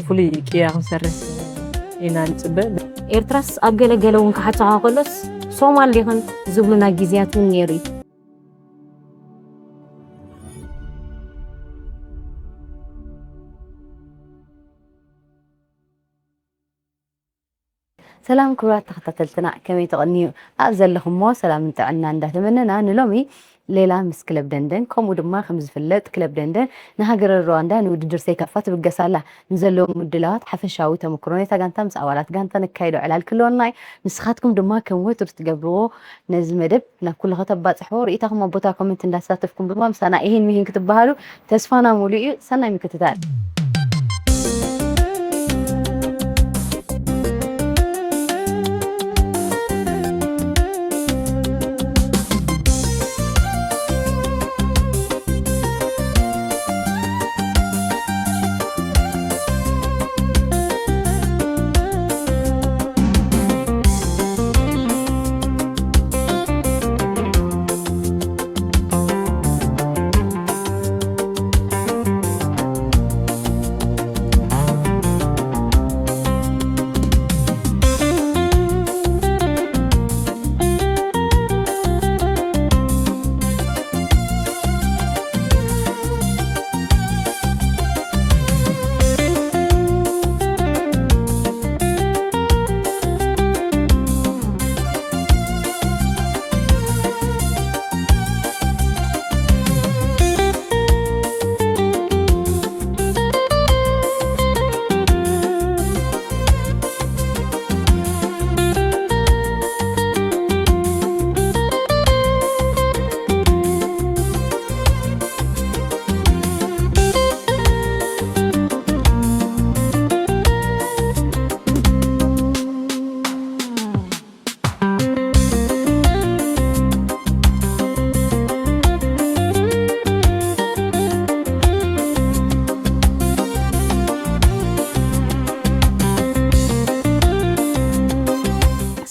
ፍሉይ ቅያ ክንሰርሕ ኢና ንጽበ። ኤርትራስ ኣብ ገለ ገለ እውን ክሓትኻ ከሎስ ሶማል ዲኽን ዝብሉና ግዜያት እውን ነይሩ እዩ። ሰላም ክቡራት ተኸታተልትና፣ ከመይ ትቕንዩ? ኣብ ዘለኹሞ ሰላምን ጥዕና እንዳተመነና፣ ንሎሚ ሌላ ምስ ክለብ ደንደን፣ ከምኡ ድማ ከም ዝፍለጥ ክለብ ደንደን ንሃገረ ሩዋንዳ ንውድድር ሴካፋ ትብገስ ኣላ። ንዘለዎም ምድላዋት ሓፈሻዊ ተመክሮ ናይታ ጋንታ ምስ ኣባላት ጋንታ ነካይዶ ዕላል ክህልወና እዩ። ንስኻትኩም ድማ ከም ወትሩ ትገብርዎ ነዚ መደብ ናብ ኩሉ ከተባጽሕዎ፣ ርእይታኹም ኣብ ቦታ ኮመንት እንዳተሳተፍኩም ድማ ምሳና ኢሂን ሚሂን ክትበሃሉ ተስፋና ሙሉእ እዩ። ሰናይ ምክትታል።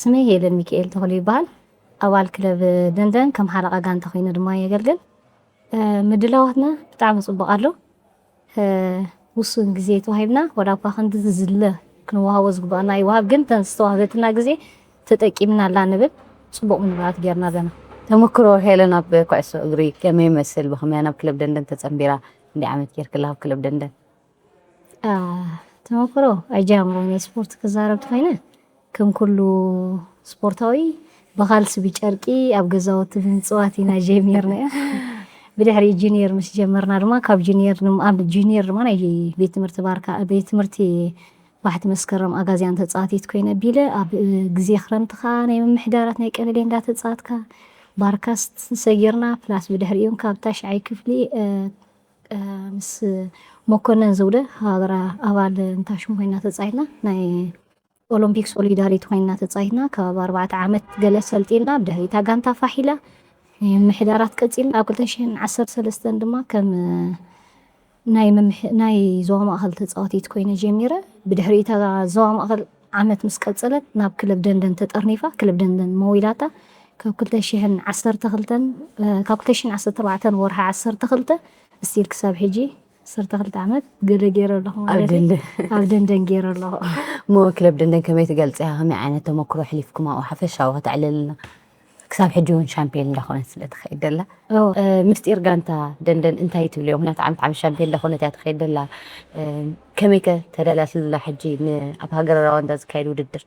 ስመይ ሄለን ሚካኤል ተኽሉ ይበሃል። ኣባል ክለብ ደንደን ከም ሓለቓ ጋንታ ኮይነ ድማ የገልግል። ምድላዋትና ብጣዕሚ ጽቡቕ ኣሎ። ውሱን ግዜ ተዋሂብና፣ ወላ እኳ ክንዲ ዝዝለ ክንወሃቦ ዝግባኣና ይወሃብ፣ ግን ተን ዝተዋህበትና ግዜ ተጠቂምናላ ንብል። ጽቡቕ ምድላዋት ጌርና ኣለና። ተመክሮ ሄለን ኣብ ኩዕሶ እግሪ ከመይ ይመስል? ብኸመያ ናብ ክለብ ደንደን ተጸንቢራ? እንዲ ዓመት ጌርክላ ኣብ ክለብ ደንደን? ተመክሮ ኣጃምሮ ናይ ስፖርት ክዛረብ ተኾይነ፣ ከም ኩሉ ስፖርታዊ ብካልሲ ብጨርቂ ኣብ ገዛውቲ ብምፅዋት ኢና ጀሚርና። ብድሕሪ ጁኒየር ምስ ጀመርና ድማ ካብ ጁኒየር ኣብ ጁኒየር ድማ ናይ ቤት ትምህርቲ ባርካ ቤት ትምህርቲ ባሕቲ መስከረም ኣጋዚያን ተፃዋቲት ኮይነ ቢለ ኣብ ግዜ ክረምትኻ ናይ ምምሕዳራት ናይ ቀበሌ እንዳተፃወትካ ባርካስ ሰጊርና ፕላስ ብድሕሪኡ ካብ ታሽዓይ ክፍሊ ምስ መኮነን ዘውደ ሃገራ ኣባል እንታሽም ኮይና ተፃይትና ናይ ኦሎምፒክ ሶሊዳሪቲ ኮይና ተጻይትና ካብ ኣርባዕተ ዓመት ገለ ሰልጢና ብድሕሪታ ጋንታ ፋሕ ኢላ ናይ ምምሕዳራት ቀጺልና ኣብ ክልተ ሽሕን ዓሰርተ ሰለስተን ድማ ከም ናይ ምምሕ ናይ ዞባ ማእኸል ተጻዋቲት ኮይነ ጀሚረ። ብድሕሪታ ዞባ ማእኸል ዓመት ምስ ቀጸለት ናብ ክለብ ደንደን ተጠርኒፋ ክለብ ደንደን መዊላታ ካብ ክልተ ሽሕን ዓሰርተ ክልተን ካብ ክልተ ሽሕን ዓሰርተ ኣርባዕተን ወርሒ ዓሰርተ ክልተ ስቲል ክሳብ ሕጂ ዓሰርተ ክልተ ዓመት ገለ ገይረ ኣለኹ ኣብ ማለት እዩ። ደንደን ኣብ ደንደን ገይረ ኣለኹ። እሞ ክለብ ደንደን ከመይ ትገልጽያ? ከመይ ዓይነት ተመክሮ ኣሕሊፍኩም ኣብኡ? ሓፈሻዊ ከተዕልልና። ክሳብ ሕጂ እውን ሻምፒዮን እንዳኾነት ስለ ትኸይድ ደላ። ኦ፣ እ፣ ምስጢር ጋንታ ደንደን እንታይ ትብልዮ? ምክንያቱ ዓመት ዓመት ሻምፒዮን እንዳኾነት እያ ትኸይድ ደላ። እ፣ ከመይ ከ ተዳልያትላ ሕጂ ን-፣ ኣብ ሃገረ ራዋንዳ ዝካየድ ውድድር?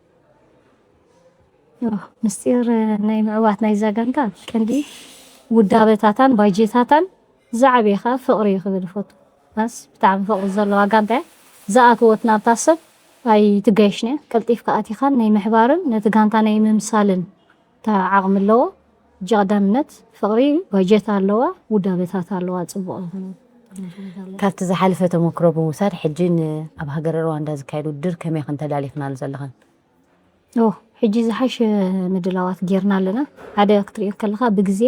ኦ፣ ምስጢር ናይ ምዕዋት ናይዛ ጋንታ ቀንዲ ውዳበታታን ባጀታታን ዝዓበየ ከዓ ፍቕሪ እዩ ክብል እፈቱ። ባስ ብጣዕሚ ፍቕሪ ዘለዋ ጋንታ እያ። ዝኣተወት ናብታ ሰብ ኣይትጋየሽን እያ። ቀልጢፍካ ኣቲኻን ናይ ምሕባርን ነቲ ጋንታ ናይ ምምሳልን እታ ዓቕሚ ኣለዎ። ሕጂ ቀዳምነት ፍቕሪ ባጀት ኣለዋ፣ ውዳበታት ኣለዋ፣ ጽቡቕ ዝኾነ ውዳበታት ኣለዋ። ካብቲ ዝሓለፈ ተመክሮ ብምውሳድ ሕጂ ን-፣ ኣብ ሃገረ ሩዋንዳ ዝካየድ ውድድር ከመይ ኢኽን ተዳሊኽናሉ ዘለኽን? ኦ፣ ሕጂ ዝሓሸ ምድላዋት ጌርና ኣለና። ሓደ ክትሪኦ ከለኻ ብግዜ፣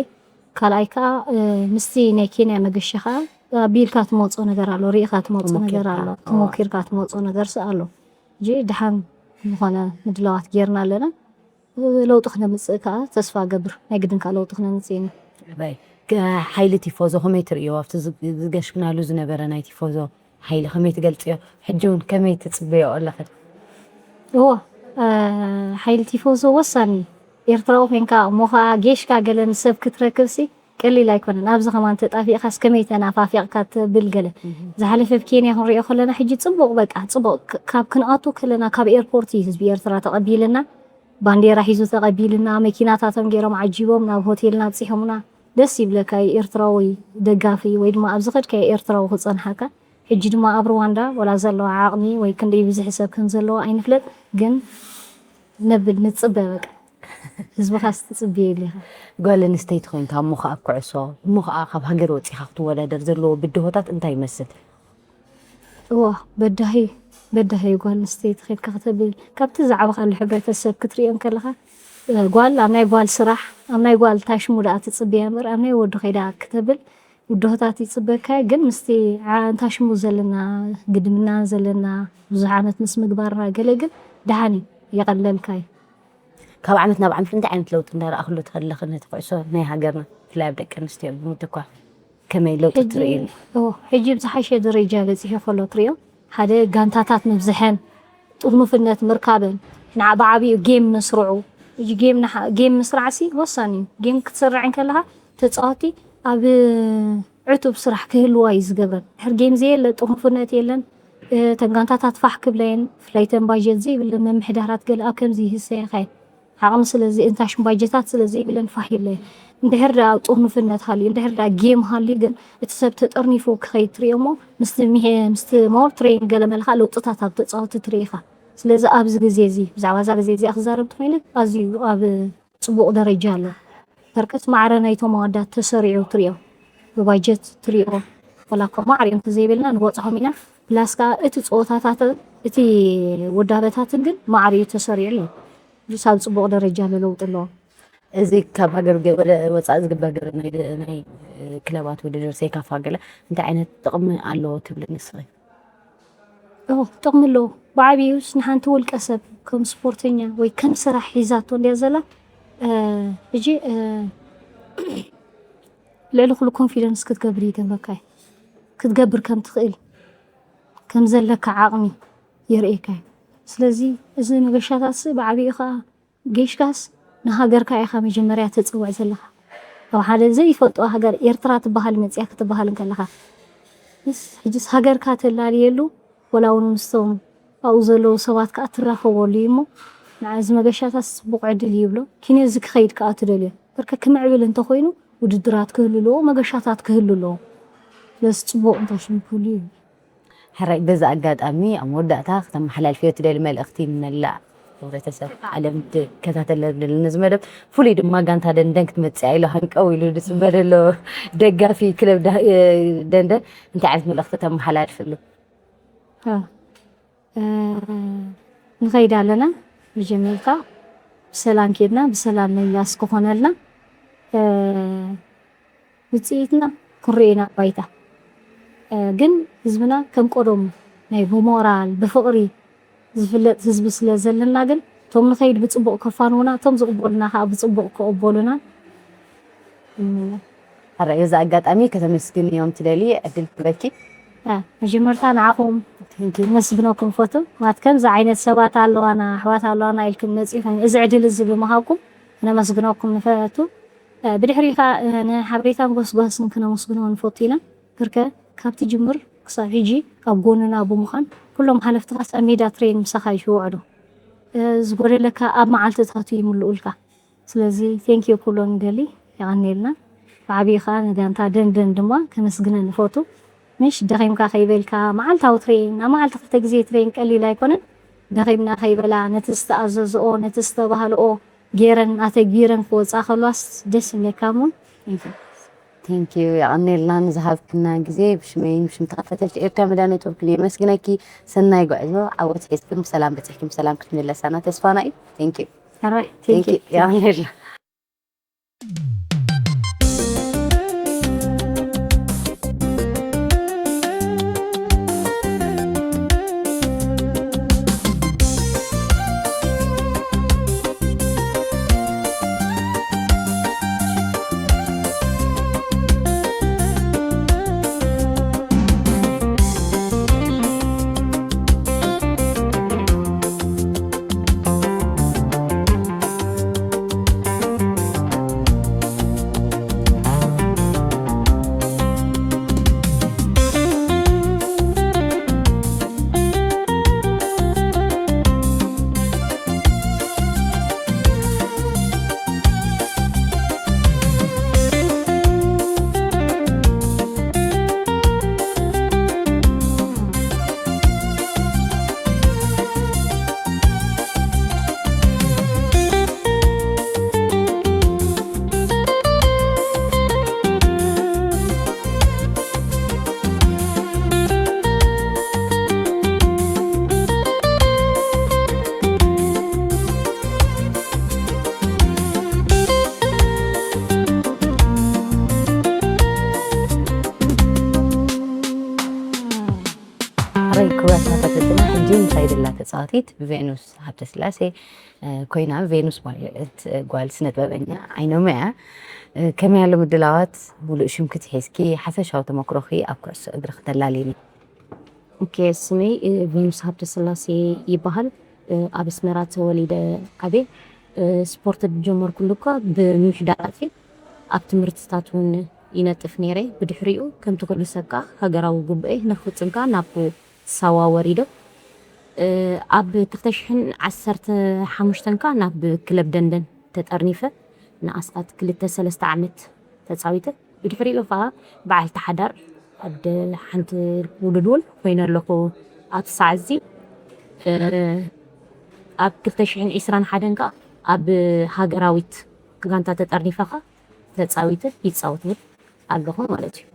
ካልኣይ ከኣ፣ እ፣ ምስቲ ናይ ኬንያ መገሻ ከኣ ኣቢልካ ትመጾ ነገር ኣሎ፣ ሪኢኻ ትመጾ ነገር ተሞኪርካ፣ ኣሎ፣ ኦ። ተሞኪርካ ትመጾ ነገርሲ ኣሎ። ሕጂ ደሓን ዝኾነ ምድላዋት ጌርና ኣለና። ለውጢ ክነምጽእ ከኣ ተስፋ እገብር። ናይ ግድን ከኣ ለውጢ ክነምጽእ ኢና። ባይ፣ ከ-፣ ሓይሊ ቲፎዞ ከመይ ትርእይዎ? ኣብቲ ዝ-፣ ዝገሽግናሉ ዝነበረ ናይ ቲፎዞ ሓይሊ ከመይ ትገልጽዮ? ሕጂ እውን ከመይ ትጽበዮ ኣለኺ? እዎ፣ ሓይሊ ቲፎዞ ወሳኒ እዩ። ኤርትራዊ ኮንካ እሞ ከዓ ጌሽካ ገለ ንሰብ ክትረክብሲ ቀሊል ኣይኮነን። ኣብዚ ከማን ተጣፊእካስ ከመይ ተናፋፊቕካ ተብል ገለ። ዝሓለፈ ኣብ ኬንያ ክንሪኦ ከለና ሕጂ ጽቡቕ፣ በቃ ጽቡቕ፣ ካብ ክንኣቱ ከለና ካብ ኤርፖርት እዩ ህዝቢ ኤርትራ ተቐቢልና፣ ባንዴራ ሒዙ ተቐቢልና፣ መኪናታቶም ገይሮም ዓጂቦም ናብ ሆቴልና ኣብፂሖምና። ደስ ይብለካ እዩ ኤርትራዊ ደጋፊ ወይ ድማ ኣብዚ ከድካ ኤርትራዊ ክፀንሓካ። ሕጂ ድማ ኣብ ሩዋንዳ ወላ ዘለዋ ዓቕሚ ወይ ክንደይ ብዝሒ ሰብ ከም ዘለዎ ኣይንፍለጥ፣ ግን ነብል ንፅበ፣ በቃ ህዝብኻስ ትፅበየሉ ኢኻ። ጓል ኣንስተይቲ ኮይንካ እሞ ከዓ ኣብ ኩዕሶ እሞ ከዓ ካብ ሃገር ወፂኻ ክትወዳደር ዘለዎ ብድሆታት እንታይ ይመስል? እዋ በዳሂ በዳሂ ጓል ኣንስተይቲ ከድካ ከተብል ካብቲ ዝዓበኻሉ ሕብረተሰብ ክትሪኦ እንከለኻ፣ ጓል ኣብ ናይ ጓል ስራሕ ኣብ ናይ ጓል ታሽሙ ደኣ ትፅበያ እምበር ኣብ ናይ ወዲ ከይዳ ክተብል ውድሆታት ይፅበካ። ግን ምስቲ እንታሽሙ ዘለና ግድምና ዘለና ብዙሕ ዓመት ምስ ምግባርና ገለ ግን ደሓን እዩ፣ የቐለልካ እዩ። ካብ ዓመት ናብ ዓመት እንታይ ዓይነት ለውጢ እንዳረኣኽሉ ትኸለኺ ነቲ ኩዕሶ ናይ ሃገርና ብፍላይ ኣብ ደቂ ኣንስትዮ ብምትኳር ከመይ ለውጢ ትርእይሉ? ሕጂ ብዝሓሸ ደረጃ በፂሑ ከሎ ትሪኦ ሓደ ጋንታታት ምብዝሐን ጥርኑፍነት ምርካበን ንዓ ብዓብኡ ጌም ምስርዑ። ጌም ምስራዕሲ ወሳኒ እዩ። ጌም ክትስርዕ እንከለኻ ተፃወቲ ኣብ ዕቱብ ስራሕ ክህልዋ እዩ ዝገብረን። ድሕር ጌም ዘየለ ጥርኑፍነት የለን። ተን ጋንታታት ፋሕ ክብለየን ፍላይተን ባጀት ዘይብለን መምሕዳራት ገለ ኣብ ከምዚ ይህሰየኻ እየን። ዓቕሚ ስለዚ እንታሽም ባጀታት ስለዘይብለን ፋሕ ይብለየን። እንድሕር ደኣ ጥርኑፍነት ሃልዩ እንድሕር ደኣ ጌም ሃልዩ ግን እቲ ሰብ ተጠርኒፉ ክኸይድ ትሪኦ እሞ ምስቲ ሚሄ ምስቲ ሞር ትሬን ገለ መልካ ለውጥታት ኣብ ተፃወቲ ትርኢ ኢኻ። ስለዚ ኣብዚ ግዜ እዚ ብዛዕባ እዛ ግዜ እዚኣ ክዛረብ ተኮይነ ኣዝዩ ኣብ ፅቡቕ ደረጃ ኣሎ። በርቀት ማዕረ ናይቶም ኣወዳት ተሰሪዑ ትሪኦ ብባጀት ትሪኦ ወላ እኮ ማዕሪኦም ተዘይበልና ንበፅሖም ኢና። ፕላስ ከዓ እቲ ፀወታታትን እቲ ውዳበታትን ግን ማዕሪኡ ተሰሪዑ ኣሎ። ብሳብ ፅቡቕ ደረጃ ለለውጥ ኣለዎ። እዚ ካብ ሃገር ገ- ወደ ወፃኢ ዝግበር ገለ ናይ ደ- ናይ እ፣ ክለባት ውድድር ሴካፋ ገለ እንታይ ዓይነት ጥቕሚ ኣለዎ ትብሊ ንስኺ? ኦ ጥቕሚ ኣለዎ። ብዓብዩስ ንሓንቲ ውልቀ ሰብ ከም ስፖርተኛ ወይ ከም ስራሕ ሒዛቶ እንድያ ዘላ እ፣ ሕጂ እ፣ ልዕሊ ኩሉ ኮንፊደንስ ክትገብር ይገብረካ እዩ። ክትገብር ከም ትኽእል ከም ዘለካ ዓቕሚ የርእየካ እዩ። ስለዚ እዚ መገሻታትሲ ብዓብኡ ከዓ ጌሽካስ ንሃገርካ ኢኻ መጀመርያ ተፅውዕ ዘለኻ። ኣብ ሓደ ዘይፈልጦ ሃገር ኤርትራ ትበሃል መፅያ ክትበሃል እንከለኻ ምስ ሕጅስ ሃገርካ ተላልየሉ ወላ እውን ምስቶም ኣብኡ ዘለዉ ሰባት ከዓ ትራኸበሉ እዩ እሞ ንዓ እዚ መገሻታት ፅቡቕ ዕድል ይብሎ። ኪነ እዚ ክኸይድ ከዓ ትደልዮ በርከ ክምዕብል እንተኮይኑ ውድድራት ክህሉ ኣለዎ፣ መገሻታት ክህሉ ኣለዎ። ስለዚ ፅቡቕ እንታሽም ክህሉ እዩ። ሕራይ በዚ ኣጋጣሚ ኣብ መወዳእታ ከተመሓላልፍዮ ትደሊ መልእኽቲ ንመላእ ሕብረተሰብ ዓለም ትከታተል ለብልል ነዚ መደብ ፍሉይ ድማ ጋንታ ደንደን ክትመፅእ ኢሉ ሃንቀው ኢሉ ዝፅበ ዘሎ ደጋፊ ክለብ ዳ- እ፣ ደንደን እንታይ ዓይነት መልእኽቲ ተመሓላልፍሉ? እ፣ ንኸይድ ኣለና መጀመርታ ብሰላም ኬድና ብሰላም ምምላስ ክኾነልና እ፣ ውፅኢትና ክንሪኦ ኢና ባይታ እ፣ ግን ህዝብና ከም ቀደሙ ናይ ብሞራል ብፍቕሪ ዝፍለጥ ህዝቢ ስለ ዘለና ግን እቶም ንኸይድ ብፅቡቕ ከፋንውና እቶም ዝቕበሉና ከዓ ብፅቡቕ ክቕበሉና ሕራይ በዚ ኣጋጣሚ ከተመስግንዮም ትደሊ ዕድል ክበኪ? መጀመርታ ንዓኹም ነመስግነኩም ፈቱ ማለት ከምዚ ዓይነት ሰባት ኣለዋና ኣሕዋት ኣለዋና ኢልኩም መፂኹም እዚ ዕድል እዚ ብምሃብኩም ክነመስግነኩም ንፈቱ። ብድሕሪኻ ንሓበሬታን ጎስጓስን ክነመስግኖ ንፈቱ ኢና። ብርከ ካብቲ ጅምር ክሳብ ሕጂ ኣብ ጎንና ብምዃን ኩሎም ሓለፍትኻስ ኣብ ሜዳ ትሬን ምሳኻ ይሽውዕዱ። ዝጎደለካ ኣብ መዓልትታቱ ይምልኡልካ። ስለዚ ቴንኪዩ ኩሎ ንደሊ የቐኔልና። ብዓብዩ ከዓ ንጋንታ ደንደን ድማ ከመስግነ ንፈቱ። ምሽ ደኺምካ ከይበልካ መዓልታዊ ትሬን ናብ መዓልቲ ክልተ ግዜ ትሬን ቀሊል ኣይኮነን። ደኺምና ከይበላ ነቲ ዝተኣዘዝኦ ነቲ ዝተባህልኦ ገይረን ኣተግቢረን ክወፃ ከሏስ ደስ ይብለካ እሞ። ቴንኪዩ የቐኔልና ንዝሃብክና ግዜ ብሽመይን ብሽም ተኸታተልቲ ኤርትራ መድያ ኔትወርክ የመስግነኪ። ሰናይ ጉዕዞ ዓወት ሒዝክን ብሰላም በፂሕክን ብሰላም ክትምለሳና ተስፋና እዩ። ቴንኪዩ። ሕራይ ቴንኪዩ። የቐኔልና። ይደላ ተጻዋቲት ቬኑስ ሃብተስላሴ ኮይና፣ ቬኑስ ማለት ጓል ስነ ጥበበኛ ዓይኖም እያ። ከመይ ኣሎ ምድላዋት? ሙሉእ ሽምኪ ሒዝኪ ሓፈሻዊ ተመክሮኺ ኣብ ኩዕሶ እግሪ ክተላልይኒ። ኦኬ፣ ስመይ ቬኑስ ሃብተስላሴ ይበሃል። ኣብ ኣስመራ ተወሊደ ዓብየ። ስፖርት ዝጀመርኩሉ እኳ ብምሕዳራት እዩ። ኣብ ትምህርትታት እውን ይነጥፍ ነይረ። ብድሕሪኡ ከምቲ ኩሉ ሰብ ከዓ ሃገራዊ ግቡኤ ንክፍፅም ከዓ ናብ ሳዋ ወሪዶ። ኣብ ክልተ ሽሕን ዓሰርተ ሓሙሽተን ከዓ ናብ ክለብ ደንደን ተጠርኒፈ ንኣስታት ክልተ ሰለስተ ዓመት ተፃዊተ። ብድሕሪኡ ከዓ በዓልቲ ሓዳር ኣደ ሓንቲ ውሉድ እውን ኮይነ ኣለኹ። ኣብ ሰዓዚ ኣብ ክልተ ሽሕን ዕስራን ሓደን ከዓ ኣብ ሃገራዊት ጋንታ ተጠርኒፈ ከዓ ተፃዊተ ይፃወት እውን ኣለኹ ማለት እዩ።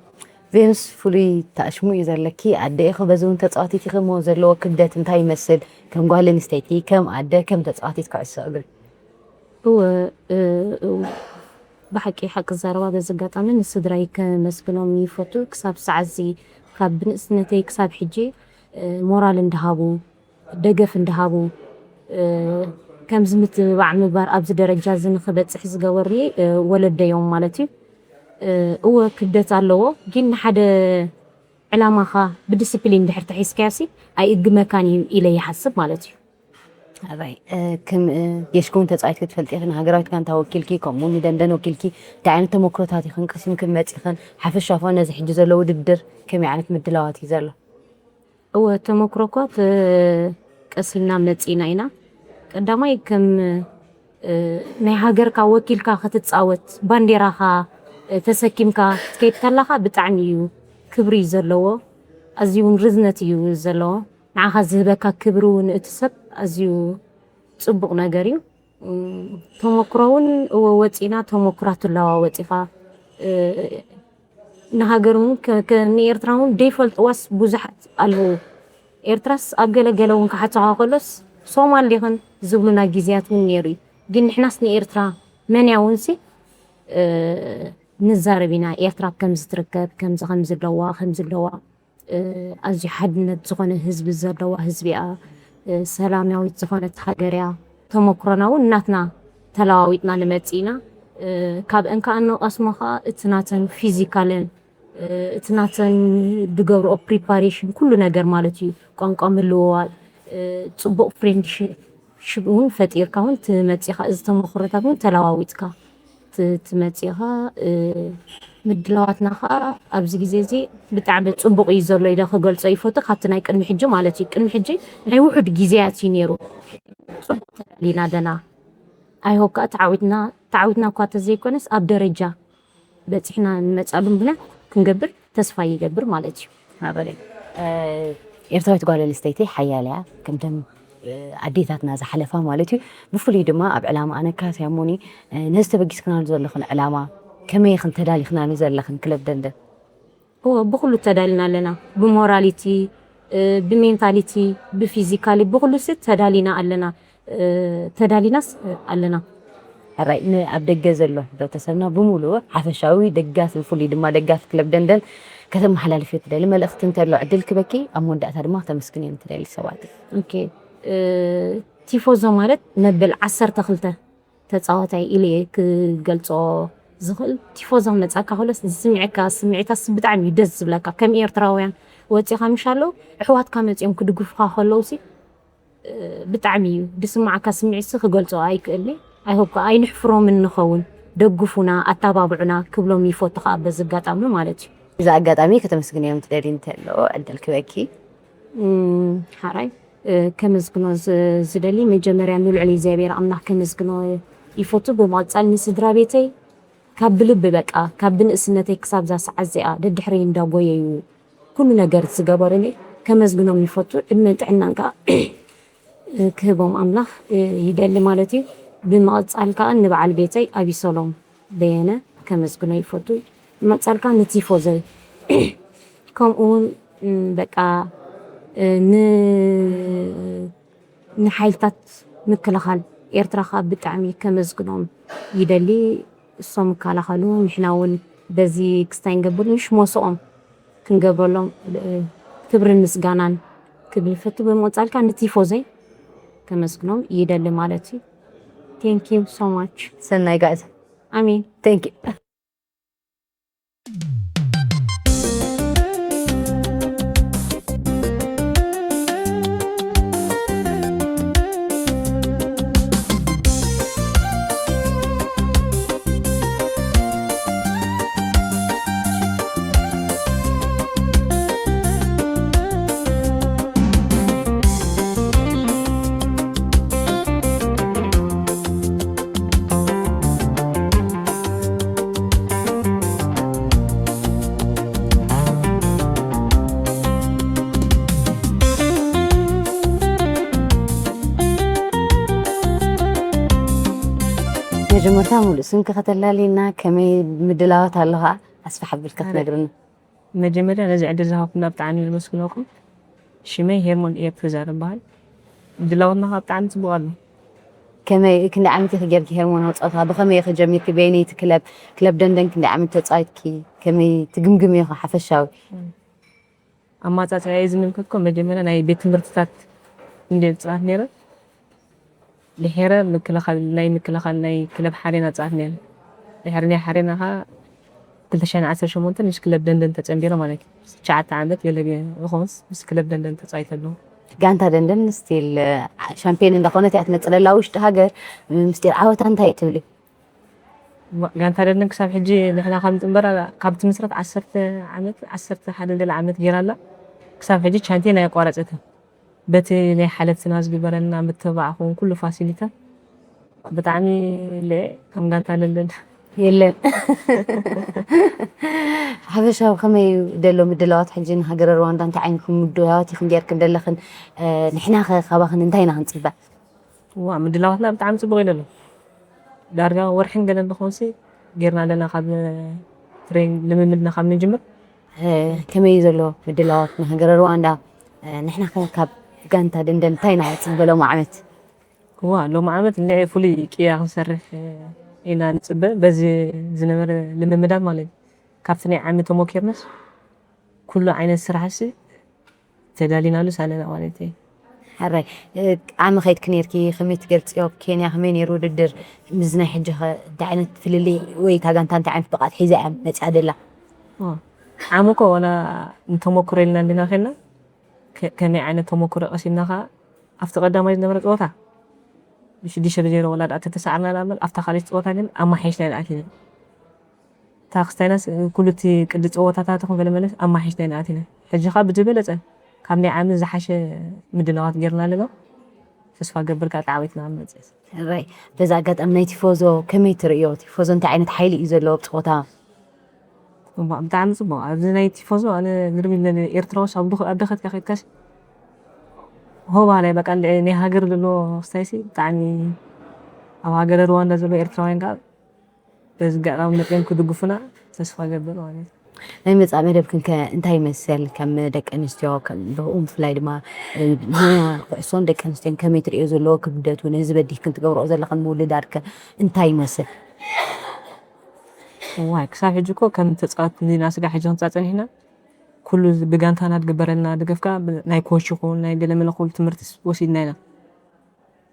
ቬኑስ፣ ፍሉይ ታሽሙ እዩ ዘለኪ። ኣደ ኢኺ፣ በዚ እውን ተፃዋቲት ኢኺ እሞ ዘለዎ ክብደት እንታይ ይመስል? ከም ጓል ኣንስተይቲ፣ ከም ኣደ፣ ከም ተፃዋቲት ኩዕሶ እግሪ። እወ፣ ብሓቂ ሓቂ ዘረባ በዚ ኣጋጣሚ ንስድራይ ከመስግኖም ይፈቱ። ክሳብ ሰዓት እዚ ካብ ብንእስነተይ ክሳብ ሕጂ ሞራል እንዳሃቡ ደገፍ እንዳሃቡ ከምዚ ምትብባዕ ምግባር ኣብዚ ደረጃ እዚ ንክበፅሕ ዝገበሩኒ ወለደዮም ማለት እዩ። እወ ክብደት ኣለዎ፣ ግን ንሓደ ዕላማኻ ብዲስፕሊን ድሕር ተሒዝካዮሲ ኣይእግመካን እዩ ኢለ ይሓስብ ማለት እዩ። ኣባይ ከም ጌሽኩን ተፃዊት ክትፈልጢ ኢኽን ሃገራዊት ጋንታ ወኪልኪ ከምኡ ንደንደን ወኪልኪ እንታይ ዓይነት ተመክሮታት ኢኽን ቀሲምክን መፂኽን ሓፈሻ ኾነ ነዚ ሕጂ ዘሎ ውድድር ከመይ ዓይነት ምድላዋት እዩ ዘሎ? እወ ተመክሮ እኳ ቀሲምና መፂና ኢና። ቀዳማይ ከም ናይ ሃገርካ ወኪልካ ክትፃወት ባንዴራኻ ተሰኪምካ ክትከይድ ከላኻ ብጣዕሚ እዩ ክብሪ እዩ ዘለዎ። ኣዝዩ እውን ርዝነት እዩ ዘለዎ። ንዓኻ ዝህበካ ክብሪ እውን እቲ ሰብ ኣዝዩ ፅቡቕ ነገር እዩ። ተመክሮ እውን እወ ወፂና ተመክራ ትለዋወጥ ኢኻ። ንሃገር እውን ንኤርትራ እውን ደይፈልጥዋስ ብዙሓት ኣለዉ። ኤርትራስ ኣብ ገለ ገለ እውን ክሓተኻ ከሎስ ሶማል ዲኽን ዝብሉና ግዜያት እውን ነይሩ እዩ። ግን ንሕናስ ንኤርትራ መን እያ እውን ሲ ንዛረብ ኢና። ኤርትራ ከምዚ ትርከብ ከምዚ ከምዚ ኣለዋ ከምዚ ኣለዋ። ኣዝዩ ሓድነት ዝኾነ ህዝቢ ዘለዋ ህዝቢ እያ። ሰላማዊት ዝኾነት ሃገር እያ። ተመክሮና እውን ናትና ተለዋዊጥና ንመጽእ ኢና። ካብ እንከኣን ንቐስሞ ከዓ እቲ ናተን ፊዚካልን እቲ ናተን ዝገብርኦ ፕሪፓሬሽን ኩሉ ነገር ማለት እዩ። ቋንቋ ምልውዋጥ፣ ፅቡቕ ፍሬንድሽፕ እውን ፈጢርካ እውን ትመፅእ ኢኻ። እዚ ተመክሮታት እውን ተለዋዊጥካ ትመፅእ ኢኻ። ምድላዋትና ከዓ ኣብዚ ግዜ እዚ ብጣዕሚ ፅቡቕ እዩ ዘሎ ኢለ ክገልፆ ይፈቱ። ካብቲ ናይ ቅድሚ ሕጂ ማለት እዩ። ቅድሚ ሕጂ ናይ ውሑድ ግዜያት እዩ ነይሩ። ፅቡቕ ተዳሊና ኣለና። ኣይሆፕ ከዓ ተዓዊትና ተዓዊትና እኳ ተዘይኮነስ ኣብ ደረጃ በፂሕና ንመፃሉ ምክንያት ክንገብር ተስፋ ይገብር ማለት እዩ። ኣበለይ ኤርትራዊት ጓል ኣንስተይቲ ሓያል እያ፣ ከምተን ኣዴታትና ዝሓለፋ ማለት እዩ። ብፍሉይ ድማ ኣብ ዕላማ ኣነካስ ያሞኒ ነዚ ተበጊስክናሉ ዘለኽን ዕላማ ከመይ ኢኽን ተዳሊኽናሉ ዘለኽን ክለብ ደንደን? እወ ብኩሉ ተዳሊና ኣለና፣ ብሞራሊቲ፣ ብሜንታሊቲ፣ ብፊዚካሊ ብኩሉ ሲ ተዳሊና ኣለና። ተዳሊናስ ኣለና። ሕራይ ንኣብ ደገ ዘሎ ሕብረተሰብና ብምሉኡ ሓፈሻዊ ደጋፊ ብፍሉይ ድማ ደጋፊ ክለብ ደንደን ከተመሓላልፍዮ ትደሊ መልእኽቲ እንተሎ ዕድል ክበኪ ኣብ መወዳእታ ድማ ክተመስግንዮም ትደሊ ሰባት። ኦኬ ቲፎዞ ማለት መበል ዓሰርተ ክልተ ተፃዋታይ ኢለ እየ ክገልፆ ዝኽእል። ቲፎዞ መፃካ ከሎስ ዝስምዐካ ስምዒታት ብጣዕሚ እዩ ደስ ዝብለካ። ከም ኤርትራውያን ወፂኻ ምሽ ኣለዉ ኣሕዋትካ መፂኦም ክድግፉካ ከለዉ ሲ ብጣዕሚ እዩ ዝስማዓካ ስምዒት ሲ ክገልፆ ኣይክእልኒ። ኣይሆፕ ከዓ ኣይንሕፍሮምን ንኸውን። ደግፉና ኣተባብዑና ክብሎም ይፈቱ ከዓ በዚ ኣጋጣሚ ማለት እዩ። እዚ ኣጋጣሚ ከተመስግንዮም ትደሊ እንተሎ ዕድል ክበኪ። ሓራይ ከመስግኖ ዝደሊ መጀመርያ ንልዑል እግዚኣብሔር ኣምላኽ ከመስግኖ ይፈቱ። ብምቕፃል ንስድራ ቤተይ ካብ ብልቢ በቃ ካብ ብንእስነተይ ክሳብ ዛ ሰዓት እዚኣ ደድሕረይ እንዳጎየዩ ኩሉ ነገር ዝገበሩኒ ከመስግኖም ይፈቱ። ዕድመን ጥዕናን ከዓ ክህቦም ኣምላኽ ይደሊ ማለት እዩ። ብምቕፃል ከዓ ንበዓል ቤተይ ኣቢሰሎም በየነ ከመስግኖ ይፈቱ። ብምቕፃል ከዓ ንቲፎዘይ ከምኡ እውን በቃ ን ንሓይልታት ምክልኻል ኤርትራ ከዓ ብጣዕሚ ከመስግኖም ይደሊ። እሶም ይከላኸሉ ንሕና እውን በዚ ክስታይ ንገብር ምሽ ሞስኦም ክንገብረሎም ክብርን ምስጋናን ክብል ፈቱ። ብምቕጻል ከኣ ንቲፎዘይ ከመስግኖም ይደሊ ማለት እዩ። Thank you so much። ሰናይ ጋዕዛ። ኣሜን። Thank you። መጀመርታ ሙሉእ ስምኪ ከተላልይና፣ ከመይ ምድላዋት ኣለኻ ኣስፍሕ ኣቢልካ ክትነግርና? መጀመርያ ነዚ ዕድል ዝሃብኩምና ብጣዕሚ የመስግነኩም። ሽመይ ሄርሞን ኤፕ ዛር ይበሃል። ምድላዋትና ከዓ ብጣዕሚ ፅቡቅ ኣሎ። ከመይ ክንደይ ዓመት ኢኺ ጌርኪ ሄርሞን ኣብ ፀወታ? ብኸመይ ኢኺ ጀሚርኪ? በየነይቲ ክለብ? ክለብ ደንደን ክንደይ ዓመት ተፃዊትኪ? ከመይ ትግምግምዮ ሓፈሻዊ? ኣማፃፅኣየ ዝምልከትኮ መጀመርያ ናይ ቤት ትምህርትታት እንደ ፅናት ነይረ። ድሕረ ምክልኻል ናይ ምክልኻል ናይ ክለብ ሓሬና ፃት ነይረ። ድሕሪ ናይ ሓሬና ከዓ ክልተ ሽሕን ዓሰርተ ሸሞንተን ምስ ክለብ ደንደን ተፀንቢረ ማለት እዩ። ትሽዓተ ዓመት ገለ ዝኾንስ ምስ ክለብ ደንደን ተፃዊተ ኣለኹ። ጋንታ ደንደን ስቲል ሻምፒዮን እንዳኾነት እያ ትመፅእ ዘላ ውሽጢ ሃገር። ምስጢር ዓወታ እንታይ ትብሊ? ጋንታ ደንደን ክሳብ ሕጂ ንሕና ካብ ንፅንበር ካብ ትምስረት ዓሰርተ ዓመት ዓሰርተ ሓደ ገለ ዓመት ገይራ ኣላ። ክሳብ ሕጂ ቻምፒዮን ኣየቋረፀትን። በቲ ናይ ሓለፍትና ዝግበረልና ምትብባዕ ክውን ኩሉ ፋሲሊታት ብጣዕሚ ለ ከም ጋንታ ለለን የለን። ሓፈሻዊ ከመይ ደሎ ምድላዋት ሕጂ ንሃገረ ሩዋንዳ እንታይ ዓይነት ምድላዋት ኢኹም ጌርክን ዘለኽን? ንሕና ኸ ካባኽን እንታይ ኢና ክንፅበ? ዋ ምድላዋትና ብጣዕሚ ፅቡቅ እዩ ዘሎ። ዳርጋ ወርሕን ገለን ዝኾንሲ ጌርና ኣለና ካብ ትሬን ልምምድና ካብ ንጅምር። ከመይ እዩ ዘሎ ምድላዋት ንሃገረ ሩዋንዳ? ንሕና ከ ካብ ጋንታ ደንደን እንታይ ኢና ክንፅበ ሎም ዓመት? ዋ ሎም ዓመት እንድዒ ፍሉይ ቅያ ክንሰርሕ ኢና ንፅበ። በዚ ዝነበረ ልምምዳት ማለት እዩ ካብቲ ናይ ዓሚ ተሞኪርናስ ኩሉ ዓይነት ስራሕሲ ተዳሊናሉስ ኣለና ማለት እዩ። ሕራይ ዓሚ ከይድኪ ነይርኪ ከመይ ትገልፅዮ? ኣብ ኬንያ ከመይ ነይሩ ውድድር? ምስ ናይ ሕጂ ከ እንታይ ዓይነት ፍልልይ ወይ እታ ጋንታ እንታይ ዓይነት ብቕዓት ሒዛ እያ መፅያ ደላ? ዓሚ እኮ ዋላ ንተሞክሮ ኢልና እንዲና ኸና ከመይ ዓይነት ተሞክሮ ቀሲምና ከዓ ኣብቲ ቀዳማይ ዝነበረ ፀወታ ብሽዱሽተ ብዜሮ ወላ ደኣ ተተሳዕርና ንኣምር ኣብታ ካልኣይቲ ፀወታ ግን ኣማሓይሽና ኢና ኣቲና። እታ ክስታይናስ ኩሉ እቲ ቅዲ ፀወታታት ይኹን ገለ መለስ ኣማሓይሽና ኢና ኣቲና። ሕጂ ከዓ ብዝበለፀ ካብ ናይ ዓሚ ዝሓሸ ምድላዋት ጌርና ኣለና። ተስፋ ገብር ከዓ ተዓዊትና ንመፅእ። ሕራይ በዚ ኣጋጣሚ ናይ ቲፎዞ ከመይ ትርእዮ? ቲፎዞ እንታይ ዓይነት ሓይሊ እዩ ዘለዎ ኣብ ፀወታ? እሞ ብጣዕሚ ፅቡቅ ኣብዚ ናይ ቲፎዞ ኣነ ግርም ኢለ ኤርትራውስ ኣብ ድኽ ኣብ ደኸትካ ከድካስ ሆባላይ በቃ እንደ ናይ ሃገር ዘሎ ክስታይሲ ብጣዕሚ ኣብ ሃገረ ሩዋንዳ ዘሎ ኤርትራውያን ከዓ በዚ ኣጋጣሚ መፅኦም ክድግፉና ተስፋ ገብር ማለት እዩ። ናይ መፃእ መደብክን ከ እንታይ ይመስል? ከም ደቂ ኣንስትዮ ከም ብኡ ብፍላይ ድማ ሞያ ኩዕሶን ደቂ ኣንስትዮን ከመይ ትርእዮ ዘለዎ ክብደቱ ነዚ በዲህክን ትገብርኦ ዘለኽን ምውልዳድ ከ እንታይ ይመስል? ዋይ ክሳብ ሕጂ እኮ ከም ተፃወት ሊና ስጋ ሕጂ ክንፃ ፀኒሕና ኩሉ ብጋንታና ትግበረልና ደገፍካ ናይ ኮች ይኹን ናይ ገለመለ ኩሉ ትምህርቲ ወሲድና ኢና።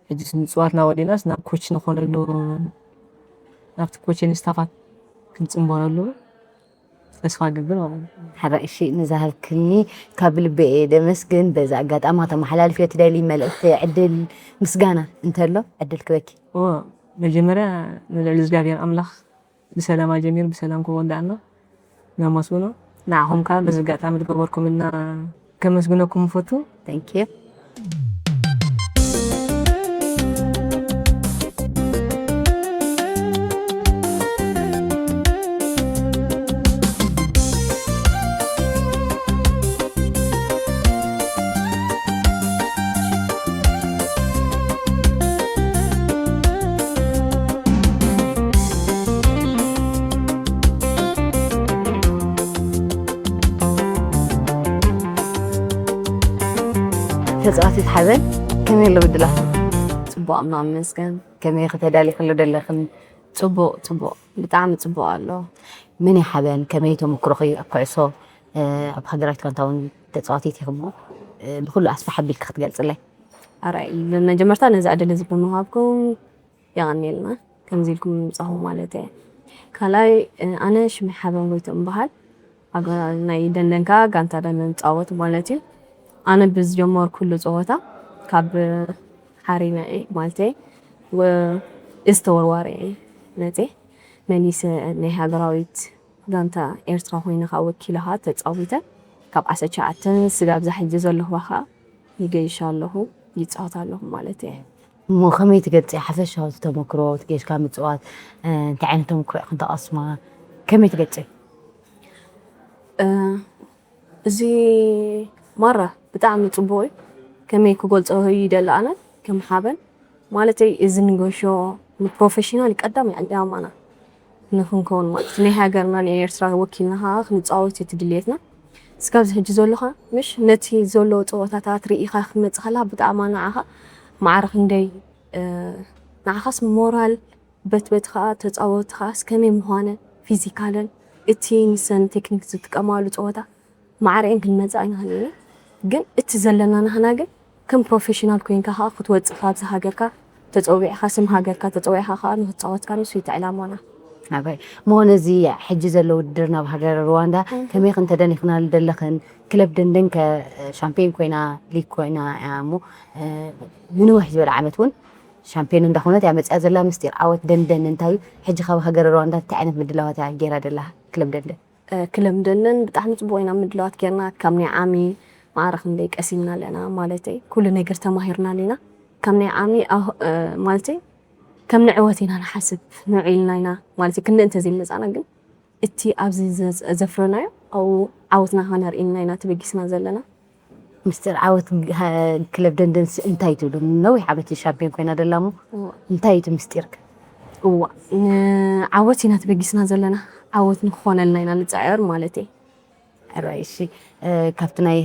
ሕጂ ምፅዋትና ወዲናስ ናብ ኮች ንኾነሉ ናብቲ ኮችን ስታፋት ክንፅንበረሉ ተስፋ ገብር ማለት እዩ። ሓራይ እሺ ንዝሃብክኒ ካብ ልቢ እየ ደመስግን። በዚ ኣጋጣሚ ከተመሓላልፍዮ ትደሊ መልእኽቲ፣ ዕድል፣ ምስጋና እንተሎ ዕድል ክበኪ። እወ መጀመርያ ንልዕሊ እግዚኣብሔር ኣምላኽ ብሰላማ ጀሚሩ ብሰላም ክወዳእና ነመስግኖ። ንዓኹም ከዓ በዚ ኣጋጣሚ ዝገበርኩምልና ከመስግነኩም እፈቱ። Thank you። ተፃዋቲት ሓበን ከመይ ኣሎ ምድላው? ፅቡቕ እማ ይመስገን። ከመይ ኢኺ ተዳሊኽሉ ዘለኽን? ፅቡቕ ፅቡቕ ብጣዕሚ ፅቡቕ ኣሎ። መን እዩ ሓበን? ከመይ ተመክሮኺ ኣብ ኩዕሶ? ኣብ ሃገራዊት ጋንታ እውን ተፃዋቲት ኢኺ እሞ ብኩሉ ኣስፋሕ ኣቢልካ ክትገልጽለይ? ኣራይ፣ ብመጀመርታ ነዚ ዕድል እዚ ብምሃብኩም የቐንየልና፣ ከምዚ ኢልኩም ምምጻኹም ማለት እየ። ካልኣይ፣ ኣነ ሽመይ ሓበን ጎይትኦም እምበሃል። ኣብ ናይ ደንደን ከኣ ጋንታ ደንደን እጻወት ማለት እዩ። ኣነ ብዝጀመርኩሉ ጸወታ ካብ ሓሪመ እየ፣ ማለተይ፣ ወ-፣ ዝተወርዋሪ እየ መጽየ። መሊሰ ናይ ሃገራዊት ጋንታ ኤርትራ ኮይነ ከኣ ወኪለ ከኣ ተጻዊተ። ካብ ዓሰርተ ትሽዓተ ስጋብ እዛ ሕጂ ዘለኹዋ ከኣ ይገይሽ ኣለኹ፣ ይጻወት ኣለኹ ማለት እየ። እሞ ከመይ ትገልጽ ሓፈሻዊ ተመክሮ እቲ ጌሽካ ምጽዋት፣ እ፣ እንታይ ዓይነት ተመክሮ ኢኹም ተቐስማ? ከመይ ትገልጽ? እ፣ እዚ ማራ ብጣዕሚ ጽቡቕ እዩ። ከመይ ክገልጾ ይደሊ ኣነ ከም ሓበን? ማለተይ እዚ ንገሾ ንፕሮፌሽናል ቀዳማይ ዕላማና ንኽንከውን ማለት ናይ ሃገርና ንኤርትራ ወኪልና ከኣ ክንጻወት እዩ እቲ ድልየትና። እስካብዚ ሕጂ ዘሎ ከኣ ምሽ ነቲ ዘሎ ጸወታታት ርኢኻ ክትመጽእ ከለኻ ብጣዕሚ ንዓኻ ማዕረ ክንደይ፣ እ፣ ንዓኻስ ሞራል በትበት ከኣ ተጻወቲ ከኣስ ከመይ ምዃነ ፊዚካልን እቲ ንሰን ቴክኒክ ዝጥቀማሉ ጸወታ ማዕረ እየን ክንመጽእ ኣይንኽእልን ኢና። ግን እቲ ዘለና ናህና ግን ከም ፕሮፌሽናል ኮይንካ ከኣ ክትወጽእ ካብዚ ሃገርካ ተጸዊዕካ ስም ሃገርካ ተጸዊዕካ ከኣ ንክትጻወትካ ንሱ እዩ እቲ ዕላማና። ኣባይ ምኾነ እዚ ሕጂ ዘሎ ውድድር ናብ ሃገር ሩዋንዳ እም። ከመይ ክንተደኒኽናሉ ደለኽን? ክለብ ደንደን ከ ሻምፒዮን ኮይና ሊግ ኮይና እያ እሞ፣ እ፣ ንንውሕ ዝበለ ዓመት እውን ሻምፒዮን እንዳኾነት እያ መጽያ ዘላ። ምስጢር ዓወት ደንደን እንታይ እዩ? ሕጂ ካብ ሃገር ሩዋንዳ እንታይ ዓይነት ምድላዋት እያ ገይራ ደላ ክለብ ደንደን? እ፣ ክለብ ደንደን ብጣዕሚ ጽቡቕ ኢና ምድላዋት ጌርና። ካብ ናይ ዓሚ ማዕረ ክንደይ ቀሲምና ኣለና፣ ማለተይ ኩሉ ነገር ተማሂርና ኣለና። ካብ ናይ ዓሚ ኣህ-፣ እ፣ ማለተይ ከም ንዕወት ኢና ንሓስብ፣ ንዑ ኢልና ኢና፣ ማለተይ ክንደይ እንተዘይመጻና ግን እቲ ኣብዚ ዘ-፣ ዘፍረናዮ ኣብኡ ዓወትና ከነርኢ ኢልና ኢና ተበጊስና ዘለና። ምስጢር ዓወት ግ-፣ ሃ-፣ ክለብ ደንደንስ እንታይ ትብሉ? ነዊሕ ዓመት እዩ ሻምፒዮን ኮይና ደላ እሞ እዋ። እንታይ እዩ እቲ ምስጢር ከ? እዋ፣ ንዓወት ኢና ተበጊስና ዘለና። ዓወት ንክኾነልና ኢና ንጽዕር ማለት እየ። ሕራይ፣ እሺ። እ፣ ካብቲ ናይ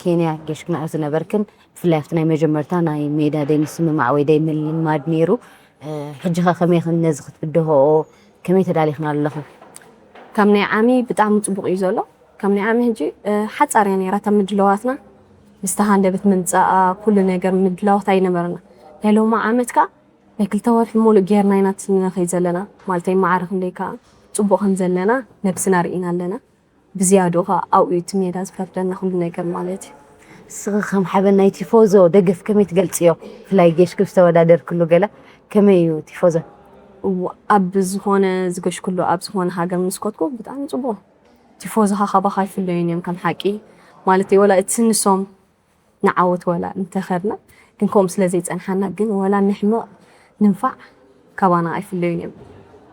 ኬንያ ጌሽክና ዝነበርክን፣ ብፍላይ ኣብቲ ናይ መጀመርታ ናይ ሜዳ ደይ ምስምማዕ ወይ ደይ ምልማድ ነይሩ። እ፣ ሕጂ ኸ ከመይ ኢኽን ነዚ ክትብድሆኦ፣ ከመይ ተዳሊኽና ኣለኹም? ካብ ናይ ዓሚ ብጣዕሚ ጽቡቕ እዩ ዘሎ። ካብ ናይ ዓሚ ሕጂ፣ እ፣ ሓጻር እያ ነይራ እታ ምድላዋትና። ምስቲ ሃንደበት ምምጻኣ፣ ኩሉ ነገር ምድላዋት ኣይነበረና። ናይ ሎሚ ዓመት ከኣ ናይ ክልተ ወርሒ ሙሉእ ጌርና ኢና እቲ ንኸይድ ዘለና። ማለተይ ማዕረ ክንደይ ከኣ ጽቡቕ ከም ዘለና ነብስና ርኢና ኣለና። ብዝያድኡ ኸኣ ኣብኡ እዩ እቲ ሜዳ ዝፈርደና ኩሉ ነገር ማለት እዩ። ንስኺ ከም ሓበን ናይ ቲፎዞ ደገፍ ከመይ ትገልጽዮ? ብፍላይ ጌሽኪ ዝተወዳደርክሉ ገለ ከመይ እዩ ቲፎዞ? እዋ፣ ኣብ ዝኾነ ዝገሽክሉ፣ ኣብ ዝኾነ ሃገር ምስ ከድኩ ብጣዕሚ ጽቡቕ። ቲፎዞኻ ካባኻ ኣይፍለዩን እዮም ከም ሓቂ። ማለተይ ወላ እቲ ንሶም ንዓወት ወላ እንተኸድና፣ ግን ከምኡ ስለ ዘይጸንሓና፣ ግን ወላ ንሕመቕ ንንፋዕ ካባና ኣይፍለዩን እዮም።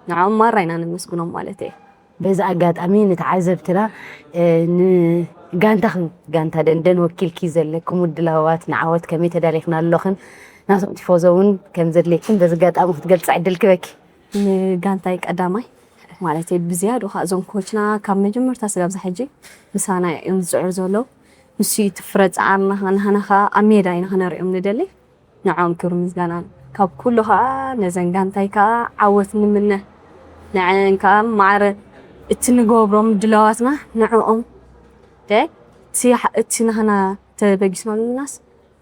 ንዕኦም ማራ ኢና ነመስግኖም ማለት እየ። በዚ ኣጋጣሚ ንተዓዘብትና፣ እ፣ ንጋንታኽን ጋንታ ደንደን ወኪልኪ ዘለክን ምድላዋት ንዓወት ከመይ ተዳሊኽና ኣለኽን፣ ናቶም ቲፎዞ እውን ከም ዘድልየክን በዚ ኣጋጣሚ ክትገልጻ ዕድል ክበኪ። ንጋንታይ ቀዳማይ፣ ማለተይ ብዝያድኡ ኸኣ እዞም ኮችና ካብ መጀመርታ ስጋብ እዚ ሕጂ ምሳና እዮም ዝጽዕሩ ዘለዉ። ንሱ እዩ እቲ ፍረ ጻዕርና ኸኣ፣ ንሕና ኸኣ ኣብ ሜዳ ኢና ኸነርእዮም ንደሊ። ንዕኦም ክብሪ ምስጋና። ካብ ኩሉ ኸኣ ነዘን ጋንታይ ከኣ ዓወት ንምነ። ንዐን ከኣ ማዕረ እቲ ንገብሮ ምድላዋትና ንዕኦም፣ ደ-፣ እቲ ሓ-፣ እቲ ንሕና ተበጊስናሉናስ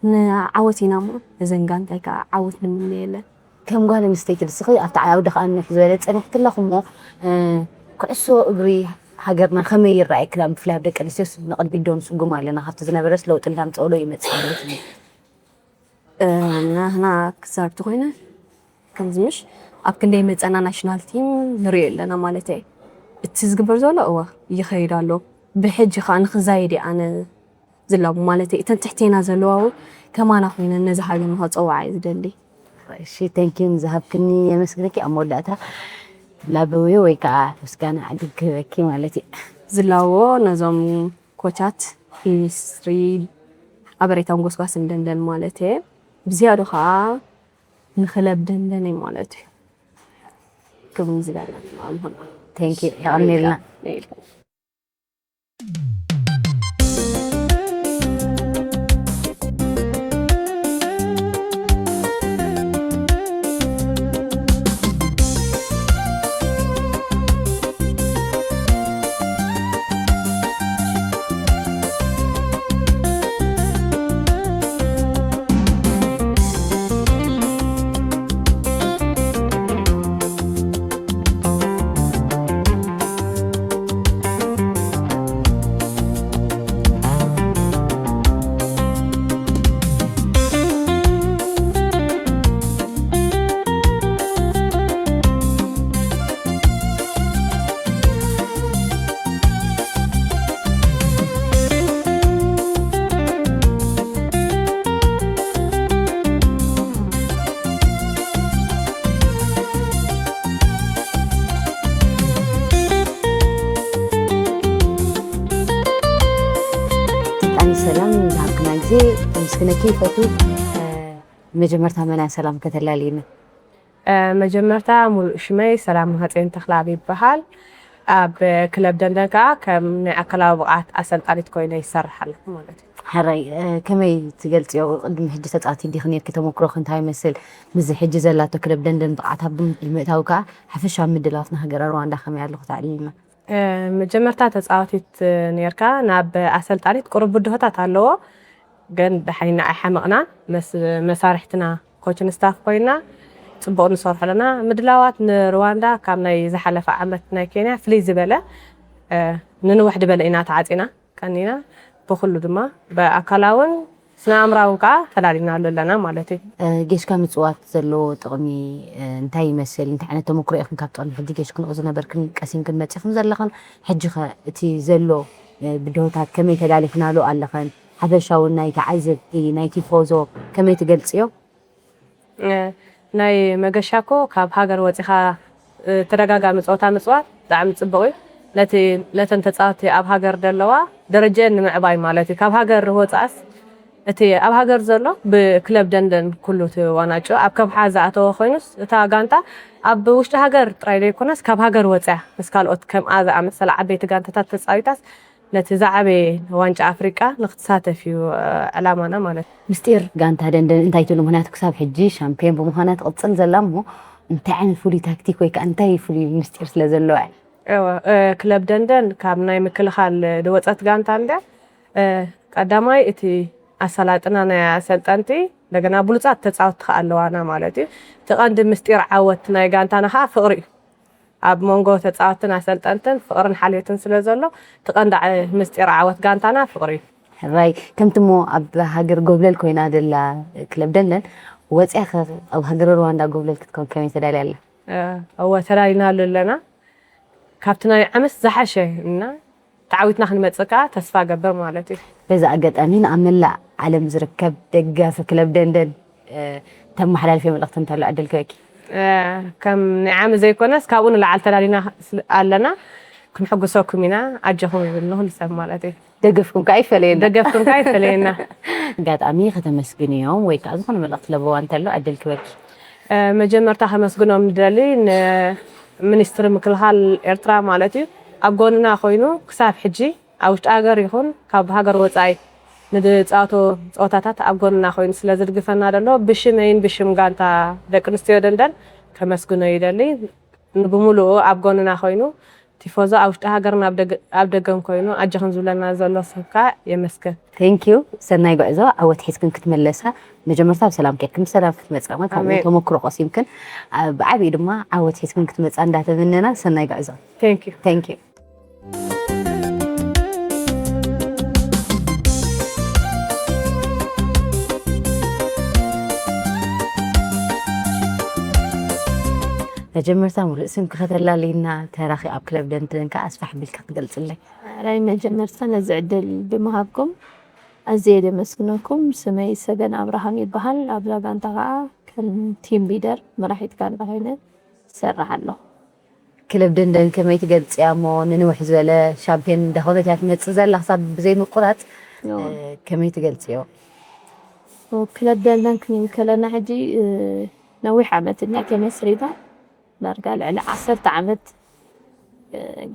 ንዓወት ኢና እሞ፣ ነዘን ጋንታይ ከኣ ዓወት ንምነየለን። ከም ጓል ኣንስተይቲ ንስኺ ኣብቲ ዓውዲ ከኣ ንሕ ዝበለ ጸኒሕኪ ኣለኹ እሞ፣ እ፣ ኩዕሶ እግሪ ሃገርና ከመይ ይረኣየኪ? ብፍላይ ኣብ ደቂ ኣንስትዮስ ንቕድሚት ዶ ንስጉም ኣለና? ካብቲ ዝነበረስ ለውጢ እናምጸኦ ዶ ይመጽእ ኣሎ ትብሊ? እ፣ ንሕና ክዛረብ ተኾይነ፣ ከምዚ ምሽ ኣብ ክንደይ መጸና ናሽናል ቲም ንሪኦ ኣለና ማለት እየ። እቲ ዝግበር ዘሎ እወ ይኸይድ ኣሎ። ብሕጂ ከኣ ንኽዛየድ እየ ኣነ ዝላቦ፣ ማለተይ እተን ትሕቴና ዘለዋ እውን ከማና ኮይነን ነዚ ሃገር ንኸጸውዓ እየ ዝደሊ። እሺ፣ ቴንኪዩ ንዝሃብክኒ የመስግነኪ። ኣብ መወዳእታ ላበዊ ወይ ከዓ ምስጋና ዕድል ክህበኪ ማለት እዩ። ዝላቦ ነዞም ኮቻት ሚኒስትሪ ሓበሬታን ጎስጓስን ደንደን ማለት እየ። ብዝያዶ ከዓ ንክለብ ደንደን እየ ማለት እዩ። ክብሪ ምስጋና ይግባእ። ቴንኪዩ፣ የቐንየልና። ኔልካ። ክነኪ ይፈቱ። መጀመርታ መናን ሰላም ከተላልይና? መጀመርታ ሙሉእ ሽመይ ሰላም ሃፀይን ተኽላብ ይበሃል። ኣብ ክለብ ደንደን ከዓ ከም ናይ ኣካላዊ ብቕዓት ኣሰልጣኒት ኮይነ ይሰርሕ ኣለኹ ማለት እዩ። ሕራይ፣ ከመይ ትገልፅዮ? ቅድሚ ሕጂ ተፃወቲ ዲኺ ነርኪ? ተመክሮኺ እንታይ ይመስል? ምስዚ ሕጂ ዘላቶ ክለብ ደንደን ብቕዓት ኣብ ግምት ብምእታው ከዓ ሓፈሻዊ ምድላዋት ንሃገረ ሩዋንዳ ከመይ ኣለኹ? ተዕልልና። መጀመርታ ተፃዋቲት ነርካ ናብ ኣሰልጣኒት ቅሩብ ብድሆታት ኣለዎ። ግን ደሓይና ኣይሓመቕናን። መሳርሕትና ኮችን ስታፍ ኮይና ፅቡቕ ንሰርሑ ኣለና። ምድላዋት ንሩዋንዳ ካብ ናይ ዝሓለፈ ዓመት ናይ ኬንያ ፍልይ ዝበለ ንንውሕ ድበለ ኢና ተዓፂና ቀኒና። ብኩሉ ድማ ብኣካላውን ስነ ኣእምራውን ከዓ ፈላሊና ኣሎ ኣለና ማለት እዩ። ጌሽካ ምፅዋት ዘለዎ ጥቕሚ እንታይ ይመስል? እንታይ ዓይነት ተመክሮ ኢኽን ካብ ጥቕሚ ሕጂ ጌሽክን ዝነበርክን ቀሲምክን መፂኹም ዘለኽን? ሕጂ ኸ እቲ ዘሎ ብድሆታት ከመይ ተዳሊኽናሉ ኣለኸን? ሓፈሻውን ናይ ተዓዘብቲ ናይ ቲፎዞ ከመይ ትገልፅዮ? ናይ መገሻ እኮ ካብ ሃገር ወፂኻ ተደጋጋሚ ፀወታ ምፅዋት ብጣዕሚ ፅቡቕ እዩ። ነቲ ነተን ተፃወቲ ኣብ ሃገር ዘለዋ ደረጀን ንምዕባይ ማለት እዩ። ካብ ሃገር ወፃእስ እቲ ኣብ ሃገር ዘሎ ብክለብ ደንደን ኩሉ እቲ ዋናጮ ኣብ ከብሓ ዝኣተወ ኮይኑስ እታ ጋንታ ኣብ ውሽጢ ሃገር ጥራይ ዘይኮነስ ካብ ሃገር ወፅያ ምስ ካልኦት ከምኣ ዝኣመሰለ ዓበይቲ ጋንታታት ተፃዊታስ ነቲ ዝዓበየ ዋንጫ ኣፍሪቃ ንክትሳተፍ እዩ ዕላማና ማለት እዩ። ምስጢር ጋንታ ደንደን እንታይ ትብሉ? ምክንያቱ ክሳብ ሕጂ ሻምፒዮን ብምዃና ትቕፅል ዘላ እሞ እንታይ ዓይነት ፍሉይ ታክቲክ ወይ ከዓ እንታይ ፍሉይ ምስጢር ስለ ዘለዋ? እወ፣ ክለብ ደንደን ካብ ናይ ምክልኻል ዝወፀት ጋንታ እንደ ቀዳማይ እቲ ኣሰላጥና ናይ ኣሰልጠንቲ እንደገና ብሉፃት ተፃወትቲ ከዓ ኣለዋና ማለት እዩ። እቲ ቀንዲ ምስጢር ዓወት ናይ ጋንታና ከዓ ፍቕሪ እዩ። ኣብ መንጎ ተፃወትን ኣሰልጠንትን ፍቕርን ሓልዮትን ስለ ዘሎ እቲ ቀንዲ ምስጢር ዓወት ጋንታና ፍቕሪ እዩ። ሕራይ ከምቲ እሞ ኣብ ሃገር ጎብለል ኮይና ደላ ክለብ ደንደን ወፅያ ኣብ ሃገር ሩዋንዳ ጎብለል ክትከውን ከመይ ተዳልያ ኣላ? እወ ተዳሊና ኣሎ ኣለና። ካብቲ ናይ ዓመት ዝሓሸ እና ተዓዊትና ክንመፅእ ከዓ ተስፋ ገብር ማለት እዩ። በዚ ኣጋጣሚ ንኣብ መላእ ዓለም ዝርከብ ደጋፊ ክለብ ደንደን ተመሓላልፊ መልእኽቲ እንተሎ ዕድል ክበኪ። ከም ናይ ዓመት ዘይኮነስ ካብኡ ንላዓል ተዳሊና ኣለና። ክንሕጉሰኩም ኢና። ኣጀኹም ይብል ንኹሉ ሰብ ማለት እዩ። ደገፍኩም ከዓ ይፈለየና። ደገፍኩም ከዓ ይፈለየና። ኣጋጣሚ ከተመስግንዮም ወይ ከዓ ዝኾነ መልእኽቲ ለበዋ እንተሎ ዕድል ክበኪ። መጀመርታ ከመስግኖም ንደሊ ንሚኒስትሪ ምክልኻል ኤርትራ ማለት እዩ። ኣብ ጎንና ኮይኑ ክሳብ ሕጂ ኣብ ውሽጢ ሃገር ይኹን ካብ ሃገር ወፃኢ ንዝፃወቶ ፀወታታት ኣብ ጎንና ኮይኑ ስለ ዝድግፈና ዘሎ ብሽመይን ብሽም ጋንታ ደቂ ኣንስትዮ ደንደን ከመስግኖ ይደሊ። ብሙሉኡ ኣብ ጎንና ኮይኑ ቲፎዞ ኣብ ውሽጢ ሃገርን ኣብ ደገን ኮይኑ ኣጀኽን ዝብለና ዘሎ ሰብ ከዓ የመስግን። Thank you። ሰናይ ጉዕዞ። ዓወት ሒዝክን ክትመለሳ መጀመርታ ብሰላም ከድክን ብሰላም ክትመፃ ማለት ተመክሮ ቀሲምክን ብዓብዩ ድማ ዓወት ሒዝክን ክትመፃ እንዳተመነና ሰናይ ጉዕዞ። Thank you። Thank you። መጀመርታ ሙሉእ ስምኪ ከተላልይና ተራኺ ኣብ ክለብ ደንደን ከዓ ኣስፋሕ ቢልካ ክትገልፅለይ። ራይ መጀመርታ ነዚ ዕድል ብምሃብኩም ኣዝየ ደመስግነኩም። ስመይ ሰገን ኣብርሃም ይበሃል። ኣብዛ ጋንታ ከዓ ከም ቲም ሊደር መራሒት ጋንታ ኮይነ ይሰርሕ ኣለኹ። ክለብ ደንደን ከመይ ትገልፅያ እሞ ንንውሕ ዝበለ ሻምፒዮን እንዳኾነት እያ ትመፅእ ዘላ ክሳብ ብዘይ ምቁራፅ ከመይ ትገልፅዮ? ክለብ ደንደን ክንብል ከለና ሕጂ ነዊሕ ዓመት እኒኣ ተመስሪታ ዳርጋ ልዕሊ ዓሰርተ ዓመት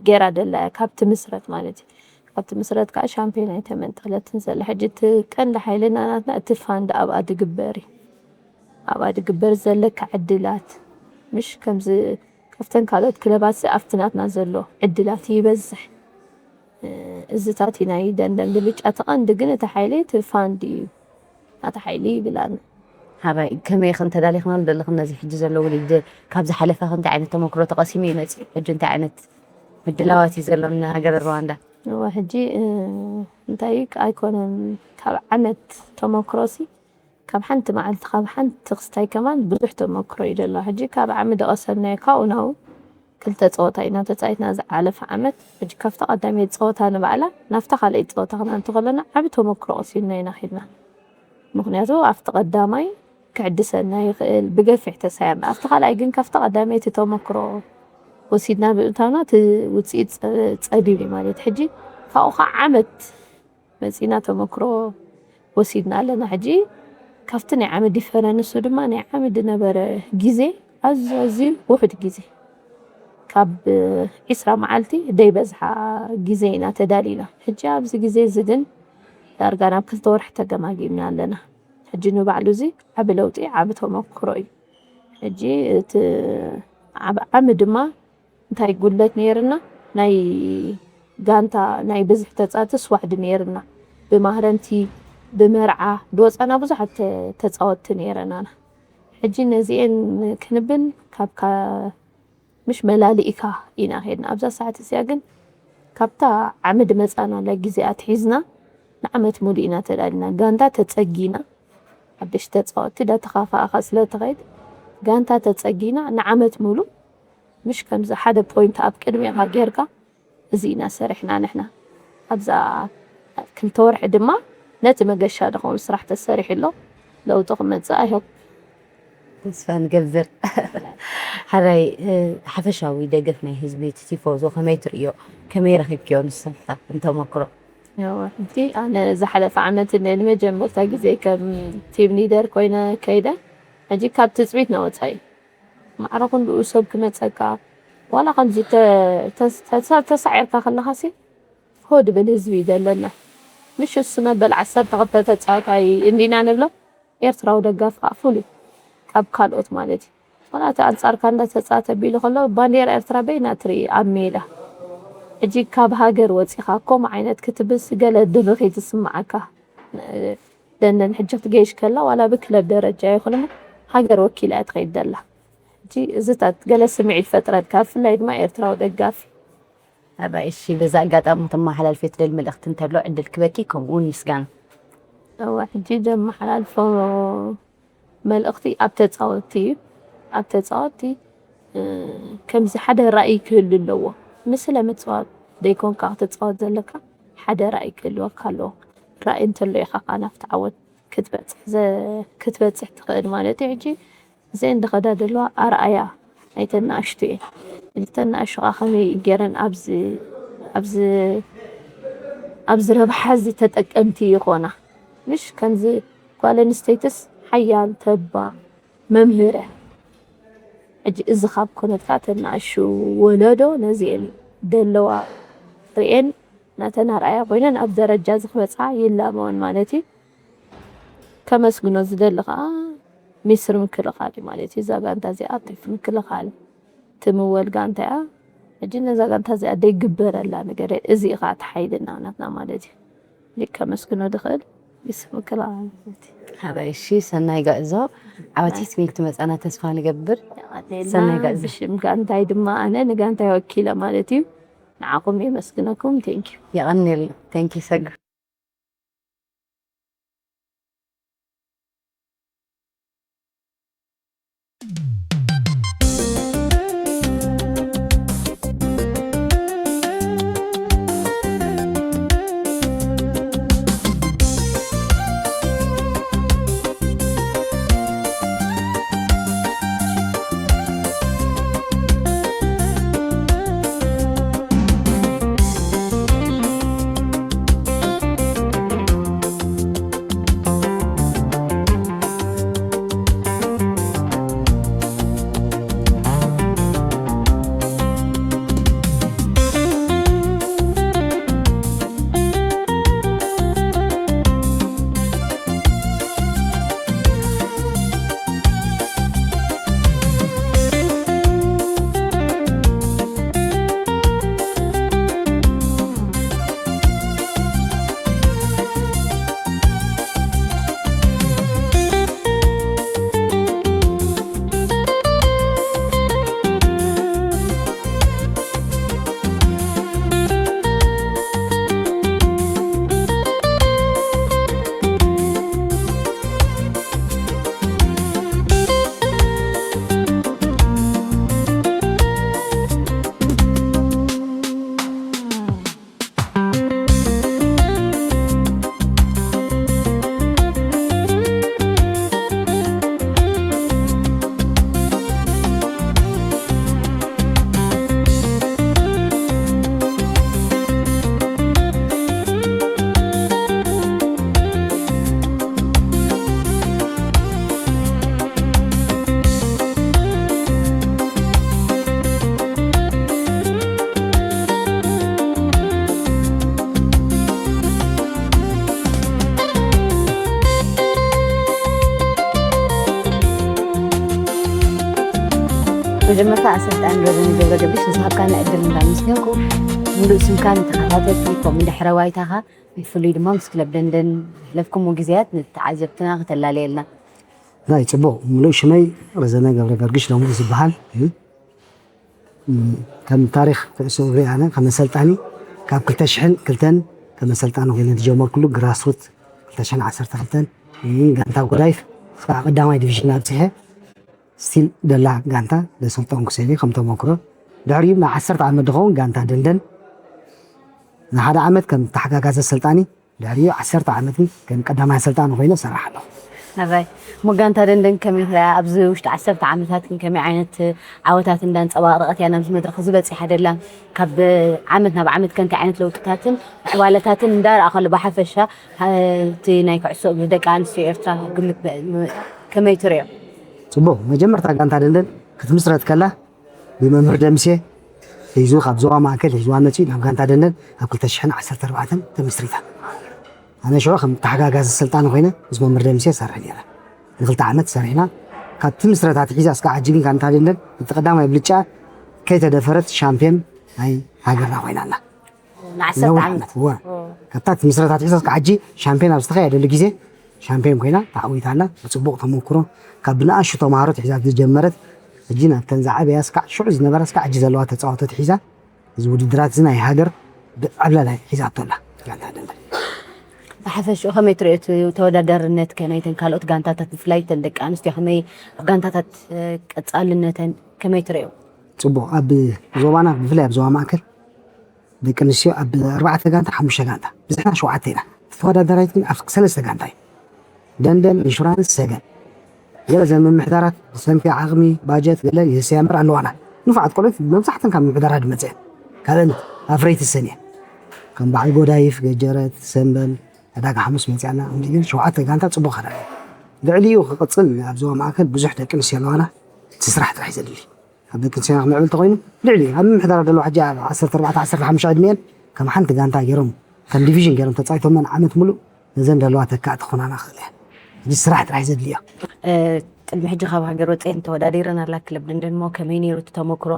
ገይራ ደላ እያ ካብ ትምስረት ማለት እዩ። ካብ ትምስረት ከዓ ሻምፒዮን ኣይተመንጠለትን ዘላ ሕጂ እቲ ቀንዲ ሓይልና ናትና እቲ ፋንድ ኣብኣ ድግበር እዩ። ኣብኣ ድግበር ዘለካ ዕድላት ምሽ ከምዚ ካብተን ካልኦት ክለባት ኣብቲ ናትና ዘሎ ዕድላት ይበዝሕ። እዚታት እዩ ናይ ደንደን ብልጫ እቲ ቀንዲ ግን እቲ ሓይሊ እቲ ፋንድ እዩ። ናታ ሓይሊ ይብላና። ሃባይ ከመይ ኢኽን ተዳሊኽናሉ ዘለኽን ነዚ ሕጂ ዘሎ ውድድር ካብ ዝሓለፈ እንታይ ዓይነት ተመክሮ ተቐሲሙ እዩ መፂኡ? ሕጂ እንታይ ዓይነት ምድላዋት እዩ ዘሎ ንሃገረ ሩዋንዳ? እወ ሕጂ እንታይ እዩ ኣይኮነን ካብ ዓመት ተመክሮሲ ካብ ሓንቲ መዓልቲ ካብ ሓንቲ ክስታይ ከማን ብዙሕ ተመክሮ እዩ ዘሎ። ሕጂ ካብ ዓሚ ደቐሰብናዮ ካብኡ ናብኡ ክልተ ፀወታ ኢና ተፃይትና ዝሓለፈ ዓመት። ሕጂ ካብታ ቀዳመይቲ ፀወታ ንባዕላ ናብታ ካልኣይቲ ፀወታ ክና እንተኸለና ዓቢ ተመክሮ ቀሲምና ኢና ኺድና። ምኽንያቱ ኣብቲ ቀዳማይ ክዕድሰና ይኽእል ብገፊሕ ተሳይርና። ኣብቲ ካልኣይ ግን ካብቲ ቀዳመይቲ ተመክሮ ወሲድና ብምእታውና እቲ ውፅኢት ፀቢብ እዩ ማለት ሕጂ ካብኡ ከዓ ዓመት መፂና ተመክሮ ወሲድና ኣለና። ሕጂ ካብቲ ናይ ዓመት ዲፈረንሱ ድማ ናይ ዓመት ዝነበረ ግዜ ኣዝዩ ኣዝዩ ውሑድ ግዜ፣ ካብ ዒስራ መዓልቲ ደይበዝሓ ግዜ ኢና ተዳሊና። ሕጂ ኣብዚ ግዜ እዚ ግን ዳርጋ ናብ ክልተ ወርሒ ተገማጊምና ኣለና። ሕጂ ንባዕሉ እዚ ዓቢ ለውጢ፣ ዓቢ ተመክሮ እዩ። ሕጂ እቲ ዓብ-፣ ዓሚ ድማ እንታይ ጉድለት ነይርና? ናይ ጋንታ ናይ ብዝሒ ተጻወትቲ ስዋሕዲ ነይርና። ብማህረምቲ፣ ብመርዓ፣ ብወጻና ብዙሓት ተ-፣ ተጻወትቲ ነይረናና። ሕጂ ነዚኤን ክንብል ካብ ካ-፣ ምሽ መላሊእካ ኢና ኸድና። ኣብዛ ሰዓት እዚኣ ግን ካብታ ዓመት መጻናላ ግዜ ኣትሒዝና ንዓመት ሙሉእ ኢና ተዳሊና። ጋንታ ተጸጊና፣ ሓደሽቲ ተጻወትቲ ዳተኻፋእኻ ስለ ትኸይድ፣ ጋንታ ተጸጊና ንዓመት ሙሉእ ምሽ ከምዚ ሓደ ፖይንት ኣብ ቅድሚኻ ጌርካ፣ እዚ ኢና ሰሪሕና ንሕና። ኣብዛ ክልተ ወርሒ ድማ ነቲ መገሻ ዝኸውን ስራሕ ተሰሪሑ ኣሎ። ለውጢ ክመጽእ ኣይሆፕ። ተስፋ ንገብር። ሓራይ፣ እ፣ ሓፈሻዊ ደገፍ ናይ ህዝቢ፣ እቲ ቲፎዞ ከመይ ትርእዮ? ከመይ ረኺብክዮ ንስኺ እንተመክሮ? ያው፣ ሕጂ ኣነ ዝሓለፈ ዓመት ን-፣ ንመጀመርታ ግዜ ከም ቲም ሊደር ኮይነ ከይደ፣ ሕጂ ካብ ትጽቢት ንወጻኢ። ማዕረ ክንድኡ ሰብ ክመጸካ፣ ዋላ ከምዚ ተ-፣ ተስ-፣ ተሳ-፣ ተሳዒርካ ከለኻሲ፣ ሆ ድብል ህዝቢ እዩ ዘለና። ምሽ እሱ መበል ዓሰርተ ክልተ ተጻዋታይ እንዲና ንብሎ፣ ኤርትራዊ ደጋፊ ከኣ ፍሉይ ካብ ካልኦት ማለት እዩ። ዋላ እቲ ኣንጻርካ እንዳተጻወተ ቢሉ ከሎ፣ ባንዴራ ኤርትራ በይና ትርኢ ኣብ ሜዳ። ሕጂ ካብ ሃገር ወጺኻ ከምኡ ዓይነት ክትብልሲ ገለ ድርኺት ዝስምዓካ። ደንደን ሕጂ ክትገይሽ ከላ፣ ዋላ ብክለብ ደረጃ ይኹን እሞ፣ ሃገር ወኪላ እያ ትኸይድ ዘላ። ሕጂ እዚታት ገለ ስምዒት ይፈጥረልካ፣ ብፍላይ ድማ ኤርትራዊ ደጋፊ። ኣባይ፣ እሺ፣ በዚ ኣጋጣሚ ክተመሓላልፍዮ ትደሊ መልእኽቲ እንተሎ ዕድል ክበኪ፣ ከምኡ እውን ምስጋና። እወ፣ ሕጂ ዘመሓላልፎ መልእኽቲ ኣብ ተጻወትቲ እዩ። ኣብ ተጻወትቲ፣ እ፣ ከምዚ ሓደ ራእይ ክህሉ ኣለዎ። ንስለ ምጽዋት ደይኮንካ ክትጻወት ዘለካ፣ ሓደ ራእይ ክህልወካ ኣለዎ። ራእይ እንተሎ ኢኻ ከኣ ናብቲ ዓወት ክትበጽሕ ዘ-፣ ክትበጽሕ ትኽእል ማለት እዩ። ሕጂ እዘን ዝኸዳ ዘለዋ ኣርኣያ ናይተን ንኣሽቱ እየን። እተን ንኣሽቱ ከኣ ከመይ ገይረን ኣብዚ፣ ኣብዚ፣ ኣብዚ ረብሓ እዚ ተጠቀምቲ ይኾና? ምሽ ከምዚ ጓል ኣንስተይትስ ሓያል ተባ መምህረ። ሕጂ እዚ ካብ ኮነት ከኣ እተን ንኣሽቱ ወለዶ ነዚኤን ደለዋ ርእየን ናተን ኣርኣያ ኮይነን ኣብ ደረጃ እዚ ክበጽሓ ይላመወን ማለት እዩ። ከመስግኖ ዝደሊ ከኣ ሚኒስትሪ ምክልኻል እዩ ማለት እዩ። እዛ ጋንታ እዚኣ ኣብ ትሕቲ ምክልኻል ትምወል ጋንታ እያ። ሕጂ ነዛ ጋንታ እዚኣ ደይግበረላ ነገር እየ። እዚ እዩ ከኣ እቲ ሓይልና ናትና ማለት እዩ። ሊግ ከመስግኖ ዝኽእል ሚኒስትሪ ምክልኻል ማለት እዩ። ሓራይ፣ እሺ፣ ሰናይ ጋእዞ። ዓወት ሒዝክን ክትመጻና ተስፋ ንገብር። የቐንየልና። ሰናይ ጋእዞ። ብሽም ጋንታይ ድማ ኣነ ንጋንታይ ወኪለ ማለት እዩ። ንዓኹም የመስግነኩም። ቴንክ ዩ። የቐንየልና። ቴንክ ዩ ሰጉ። መጀመርታ ኣሰልጣኒ ረዘነ ገብረገብሽ ንዝሃብካና ዕድል እንዳመስገንኩ፣ ምሉእ ስምካ ንተኸታተልቲ ከምኡ ድሕረ ባይታኻ ብፍሉይ ድማ ምስ ክለብ ደንደን ዘሕለፍኩሞ ግዜያት ንተዓዘብትና ከተላለየልና። ናይ ጽቡቕ፣ ምሉእ ሽመይ ረዘነ ገብረ ገርግሽ ሎሚ ዝበሃል እዩ። ከም ታሪኽ ኩዕሶ እግሪ ኣነ ከም ኣሰልጣኒ ካብ ክልተ ሽሕን ክልተን ከም ኣሰልጣኒ ኮይነ ዝጀመርኩሉ ግራስሩት ክልተ ሽሕን ዓሰርተ ክልተን ጋንታ ጎዳይፍ ክሳዕ ቀዳማይ ዲቪዥን ኣብፅሐ ስቲል ደላ ጋንታ ዘሰልጠንኩ ሰብ እየ። ከም ተመክሮ ድሕሪኡ ንዓሰርተ ዓመት ዝኸውን ጋንታ ደንደን ንሓደ ዓመት ከም ተሓጋጋዚ ኣሰልጣኒ ድሕሪኡ ዓሰርተ ዓመትን ከም ቀዳማይ ኣሰልጣኒ ኮይነ እሰርሕ ኣለኹ። ኣባይ፣ እሞ ጋንታ ደንደን ከመይ ትረኣ? ኣብዚ ውሽጢ ዓሰርተ ዓመታት ግን ከመይ ዓይነት ዓወታት እንዳንጸባረቐት እያ ናብዚ መድረኽ እዚ በጺሓ ደላ? ካብ ዓመት ናብ ዓመት ከ እንታይ ዓይነት ለውጥታትን ምዕባለታትን እንዳረኣ ከሎ ብሓፈሻ እቲ ናይ ኩዕሶ እግሪ ደቂ ኣንስትዮ ኤርትራ ግምት በ- ከመይ ትርእዮ? ጽቡቕ፣ መጀመርታ ጋንታ ደንደን ክትምስረት ከላ ብመምህር ደምሴ ሒዙ ካብ ዞባ ማእከል ሒዝዋ መጺኡ ናብ ጋንታ ደንደን ኣብ ክልተ ሽሕን ዓሰርተ ኣርባዕተን ተመስሪታ። ኣነ ሽዑ ከም ተሓጋጋዚ ኣሰልጣኒ ኮይነ ምስ መምህር ደምሴ እሰርሕ ነይረ። ንክልተ ዓመት ሰሪሕና። ካብቲ ምስረታ ኣትሒዛ እስካብ ሕጂ ግን ጋንታ ደንደን እቲ ቀዳማይ ብልጫ ከይተደፈረት ሻምፒዮን ናይ ሃገርና ኮይና ኣላ። ንዓሰርተ ነዊሕ ዓመት። ዓመት፣ እወ። ኦ። ካብታ እቲ ምስረታ ኣትሒዛ እስካብ ሕጂ ሻምፒዮን ኣብ ዝተኻየደሉ ግዜ ሻምፒዮን ኮይና ተዓዊታ ኣላ። ብጽቡቕ ተመክሮ ካብ ብንኣሽቱ ተምሃሮ ኣትሒዛ ዝጀመረት ሕጂ ናብተን ዝዓበያ እስካዕ ሽዑ ዝነበራ እስካዕ ሕጂ ዘለዋ ተጻወተቲ ሒዛ እዚ ውድድራት እዚ ናይ ሃገር ብዕብለላ ሒዛቶ ኣላ ጋንታ ደንደን። ብሓፈሽኡ ከመይ ትርእዮ እቲ ተወዳዳርነት ከ ናይተን ካልኦት ጋንታታት ብፍላይ እተን ደቂ ኣንስትዮ ከመይ ጋንታታት እ፣ ቀጻልነተን ከመይ ትርእዮ? ጽቡቕ ኣብ ዞባና ብፍላይ ኣብ ዞባ ማእከል ደቂ ኣንስትዮ ኣብ ኣርባዕተ ጋንታ ሓሙሽተ ጋንታ ብዝሕና ሸውዓተ ኢና። ተወዳዳራይት ግን ኣብ ሰለስተ ጋንታ እዩ። ደንደን፣ ኢንሹራንስ፣ ሰገን። ገለ ዘን ምምሕዳራት ብሰንኪ ዓቕሚ ባጀት ገለ ይህሰያ እምበር ኣለዋና። ንፉዓት ቆልዑት መብዛሕተን ካብ ምምሕዳራት ዝመፅአ እየን። ካብአን ኣፍረይቲ ሰን እየን። ከም በዓል ጎዳይፍ፣ ገጀረት፣ ሰምበል፣ ዕዳጋ ሓሙስ መፅኣና። እንዲ ግን ሸውዓተ ጋንታ ፅቡቕ ኸዳ። ልዕሊኡ ክቕፅል ኣብ ዞባ ማእከል ብዙሕ ደቂ ኣንስትዮ ኣለዋና። እቲ ስራሕ ጥራሕ እዩ ዘድሊ። ኣብ ደቂ ኣንስትዮና ክምዕብል እንተኾይኑ ልዕሊ ኣብ ምምሕዳራት ዘለዋ ሕጂ ኣብ ዓሰርተ ኣርባዕተ ዓሰርተ ሓሙሽተ ዕድሚኤን ከም ሓንቲ ጋንታ ገይሮም ከም ዲቪዥን ገይሮም ተፃዊቶመን ዓመት ሙሉእ ነዘን ዘለዋ ተካእቲ ክኾናና ክኽእል እየን። ሕጂ ስራሕ ጥራሕ ዘድልዮ። እ፣ ቅድሚ ሕጂ ካብ ሃገር ወፂኤን ተወዳዲረን ኣላ ክለብ ደንደን እሞ ከመይ ነይሩ እቲ ተመክሮ?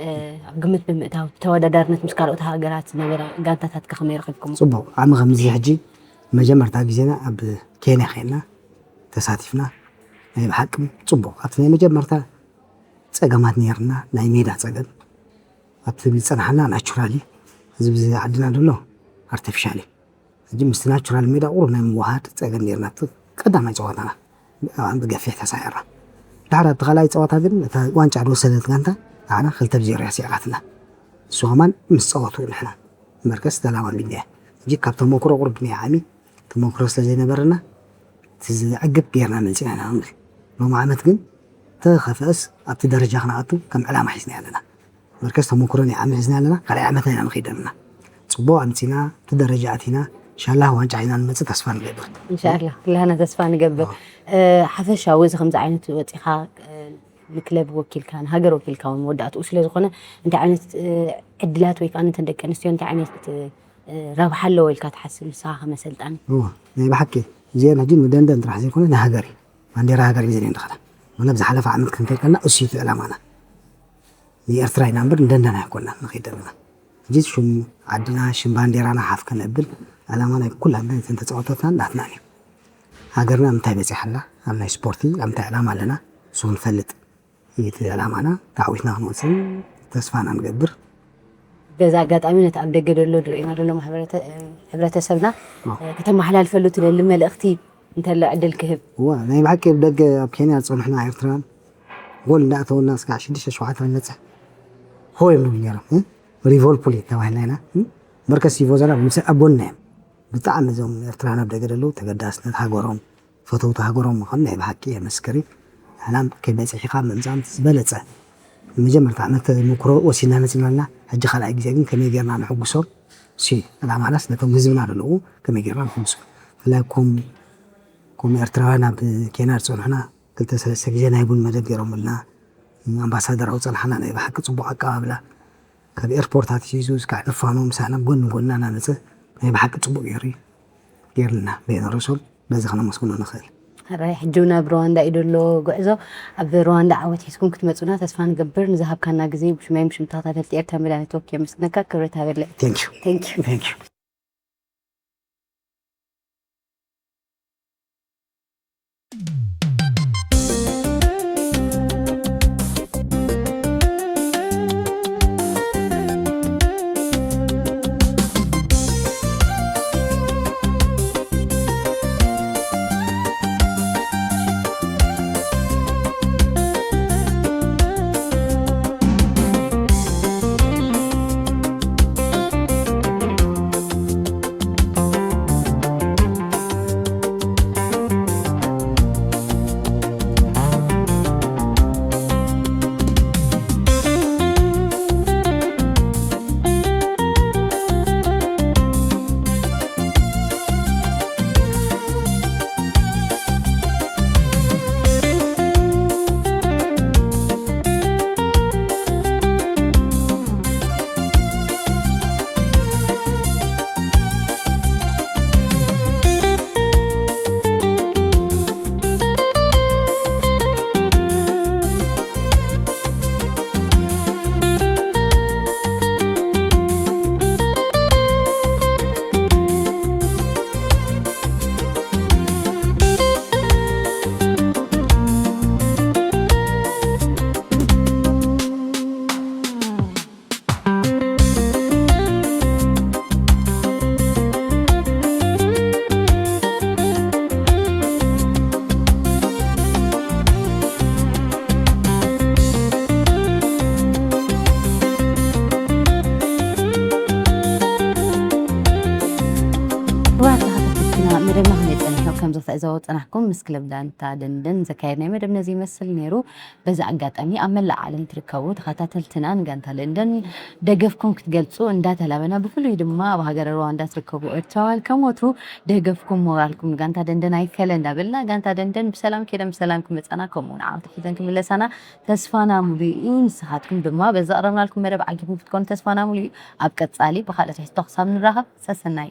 እ፣ ኣብ ግምት ብምእታው ተወዳዳርነት ምስ ካልኦት ሃገራት ዝነበረ ጋንታታት ከ ከመይ ረኺብኩም? ፅቡቕ ዓሚ ከምዚ ሕጂ መጀመርታ ግዜና ኣብ ኬንያ ኸይድና ተሳቲፍና ናይ ብሓቂ ፅቡቕ ኣብቲ ናይ መጀመርታ ፀገማት ነይርና ናይ ሜዳ ፀገም ኣብቲ ዝፀናሕና ናቹራሊ ህዝቢ ዓድና ዘሎ ኣርቲፊሻል እዩ። ሕጂ ምስቲ ናቹራል ሜዳ ቁሩብ ናይ ምውሃድ ፀገም ነይርና ኣብቲ ቀዳማይ ፀዋታና ብጣዕሚ ብገፊሕ ተሳዒርና። ድሓር ኣብቲ ካልኣይ ፀዋታ ግን እታ ዋንጫ ዝወሰደት ጋንታ ንዓና ክልተ ብዜሮ እያ ስዒራትና። እሱ ከማን ምስ ፀወቱ ንሕና እምበርከስ ተላማሚድና እያ። ሕጂ ካብ ተመክሮ ቁሩብ ናይ ዓሚ ተመክሮ ስለ ዘይነበረና እቲ ዘዕግብ ጌርና መፂና ኢና ንብል። ሎሚ ዓመት ግን ተኸፍአስ ኣብቲ ደረጃ ክንኣቱ ከም ዕላማ ሒዝና ኣለና። መርከስ ተመክሮ ናይ ዓመት ሒዝና ኣለና። ካልኣይ ዓመትና ኢና ንኸይድ ኣለና። ፅቡቕ ኣምፂና እቲ ደረጃ ኣቲና ሻላ ዋንጫ ሒዝና ንመፅእ ተስፋ ንገብር። እንሻላ ኩላህና ተስፋ ንገብር። እ፣ ሓፈሻዊ እዚ ከምዚ ዓይነት ወፂኻ እ፣ ንክለብ ወኪልካ ንሃገር ወኪልካ እውን መወዳእትኡ ስለ ዝኾነ እንታይ ዓይነት እ፣ ዕድላት ወይ ከዓ ነተን ደቂ ኣንስትዮ እንታይ ዓይነት እ፣ ረብሓ ኣለዎ ኢልካ ትሓስብ ንስኻ ከመ ኣሰልጣኒ? እወ፣ ናይ ብሓቂ እዚአን ሕጂ ንደንደን ጥራሕ ዘይኮነ ንሃገር እዩ። ባንዴራ ሃገር ሒዘን እየን ዝኸዳ። ወላ ብዝሓለፈ ዓመት ክንከይድ ከለና እሱ እዩ እቲ ዕላማና። ንኤርትራ ኢና እምበር ንደንደን ኣይኮንና ንኸይድ ዘለና። ሕጂ ሽም ዓድና ሽም ባንዴራና ሓፍ ከነብል ዕላማ ናይ ኩላን እተን ተፃወተትናን ናትናን እዩ። ሃገርና ኣብ ምንታይ በፂሓ ኣላ፣ ኣብ ናይ ስፖርቲ ኣብ ምንታይ ዕላማ ኣለና እሱ ክንፈልጥ እዩ እቲ ዕላማና። ተዓዊትና ክንወፅእ ተስፋ ኢና ንገብር። በዚ ኣጋጣሚ ነቲ ኣብ ደገ ዘሎ ዝርእዩና ዘሎ ማሕበረተ- ሕብረተሰብና ኣዎ። ከተመሓላልፈሉ ትደሊ መልእኽቲ እንተሎ ዕድል ክህብ። እዋ ናይ ብሓቂ ኣብ ደገ ኣብ ኬንያ ዝፀንሑና ኤርትራውያን ጎል እንዳእተወና እስካዕ ሽዱሽተ ሸውዓተ ንበፅሕ ሆ እዮም ንብል ነይሮም። እ? ሪቨልፑል ተባሂልና ኢና። እ? መርከስ ቲፎዞና ብምስል ኣብ ጎንና እዮም። ብጣዕሚ እዞም ኤርትራውያን ኣብ ደገ ዘለዉ ተገዳስነት ሃገሮም ፈተውቲ ሃገሮም ምዃኑ ናይ ብሓቂ የመስክር እዩ። ንሕና ከይበፂሕኻ ምምፃእ ዝበለፀ መጀመርታ ዓመት ተመክሮ ወሲድና መፂና ኣለና። ሕጂ ካልኣይ ግዜ ግን ከመይ ጌርና ንሕጉሶም ሲ ዕላማናስ ነቶም ህዝብና ዘለዉ ከመይ ጌርና ንሕጉሶም ብፍላይ ኮም ኮም ኤርትራውያን ኣብ ኬንያ ዝፀንሑና ክልተ ሰለስተ ግዜ ናይ ቡን መደብ ገይሮምልና ኣምባሳደር ኣውፀንሓና ናይ ብሓቂ ፅቡቅ ኣቀባብላ ካብ ኤርፖርት ኣትሒዙ እስካዕ ንፋኖ ምሳና ጎኒ ጎንና እናመፀ ናይ ብሓቂ ፅቡቅ ገይሩ እዩ ገይርልና በየነ ርእሶም በዚ ከነመስግኖ ንኽእል። ኣራይ ሕጂ እውን ኣብ ሩዋንዳ እዩ ዘሎ ጉዕዞ። ኣብ ሩዋንዳ ዓወት ሒዝኩም ክትመፁና ተስፋ ንገብር። ንዝሃብካና ግዜ ብሽመይን ብሽም ተኸታተልቲ ኤርትራ ሚድያ ኔትወርክ የመስግነካ። ክብረት ሃበለይ። Thank you. Thank you. Thank you. ክቡራት ተኸታተልትና፣ መደብና ክንደይ ጸኒሑ? ከምዚ ክትዕዘቡ ጸናሕኩም፣ ምስ ክለብ ጋንታ ደንደን ዘካየድናዮ መደብ ነዚ ይመስል ነይሩ። በዚ ኣጋጣሚ ኣብ መላእ ዓለም ትርከቡ ተኸታተልትና ንጋንታ ደንደን ደገፍኩም ክትገልጹ እንዳተላበና፣ ብፍሉይ ድማ ኣብ ሃገረ ሩዋንዳ ትርከቡ ኤርትራውያን ከም ወትሩ ደገፍኩም ሞራልኩም ንጋንታ ደንደን ኣይፈለ እንዳበልና፣ ጋንታ ደንደን ብሰላም ከይደን ብሰላም ክመጻና ከምኡ እውን ዓወት ሒዘን ክምለሳና ተስፋና ሙሉእ እዩ። ንስኻትኩም ድማ በዚ ኣቕረብናልኩም መደብ ዓጊብኩም ክትኮኑ ተስፋና ሙሉእ እዩ። ኣብ ቀጻሊ ብኻልእ ትሕዝቶ ክሳብ ንራኸብ ሰሰናዩ።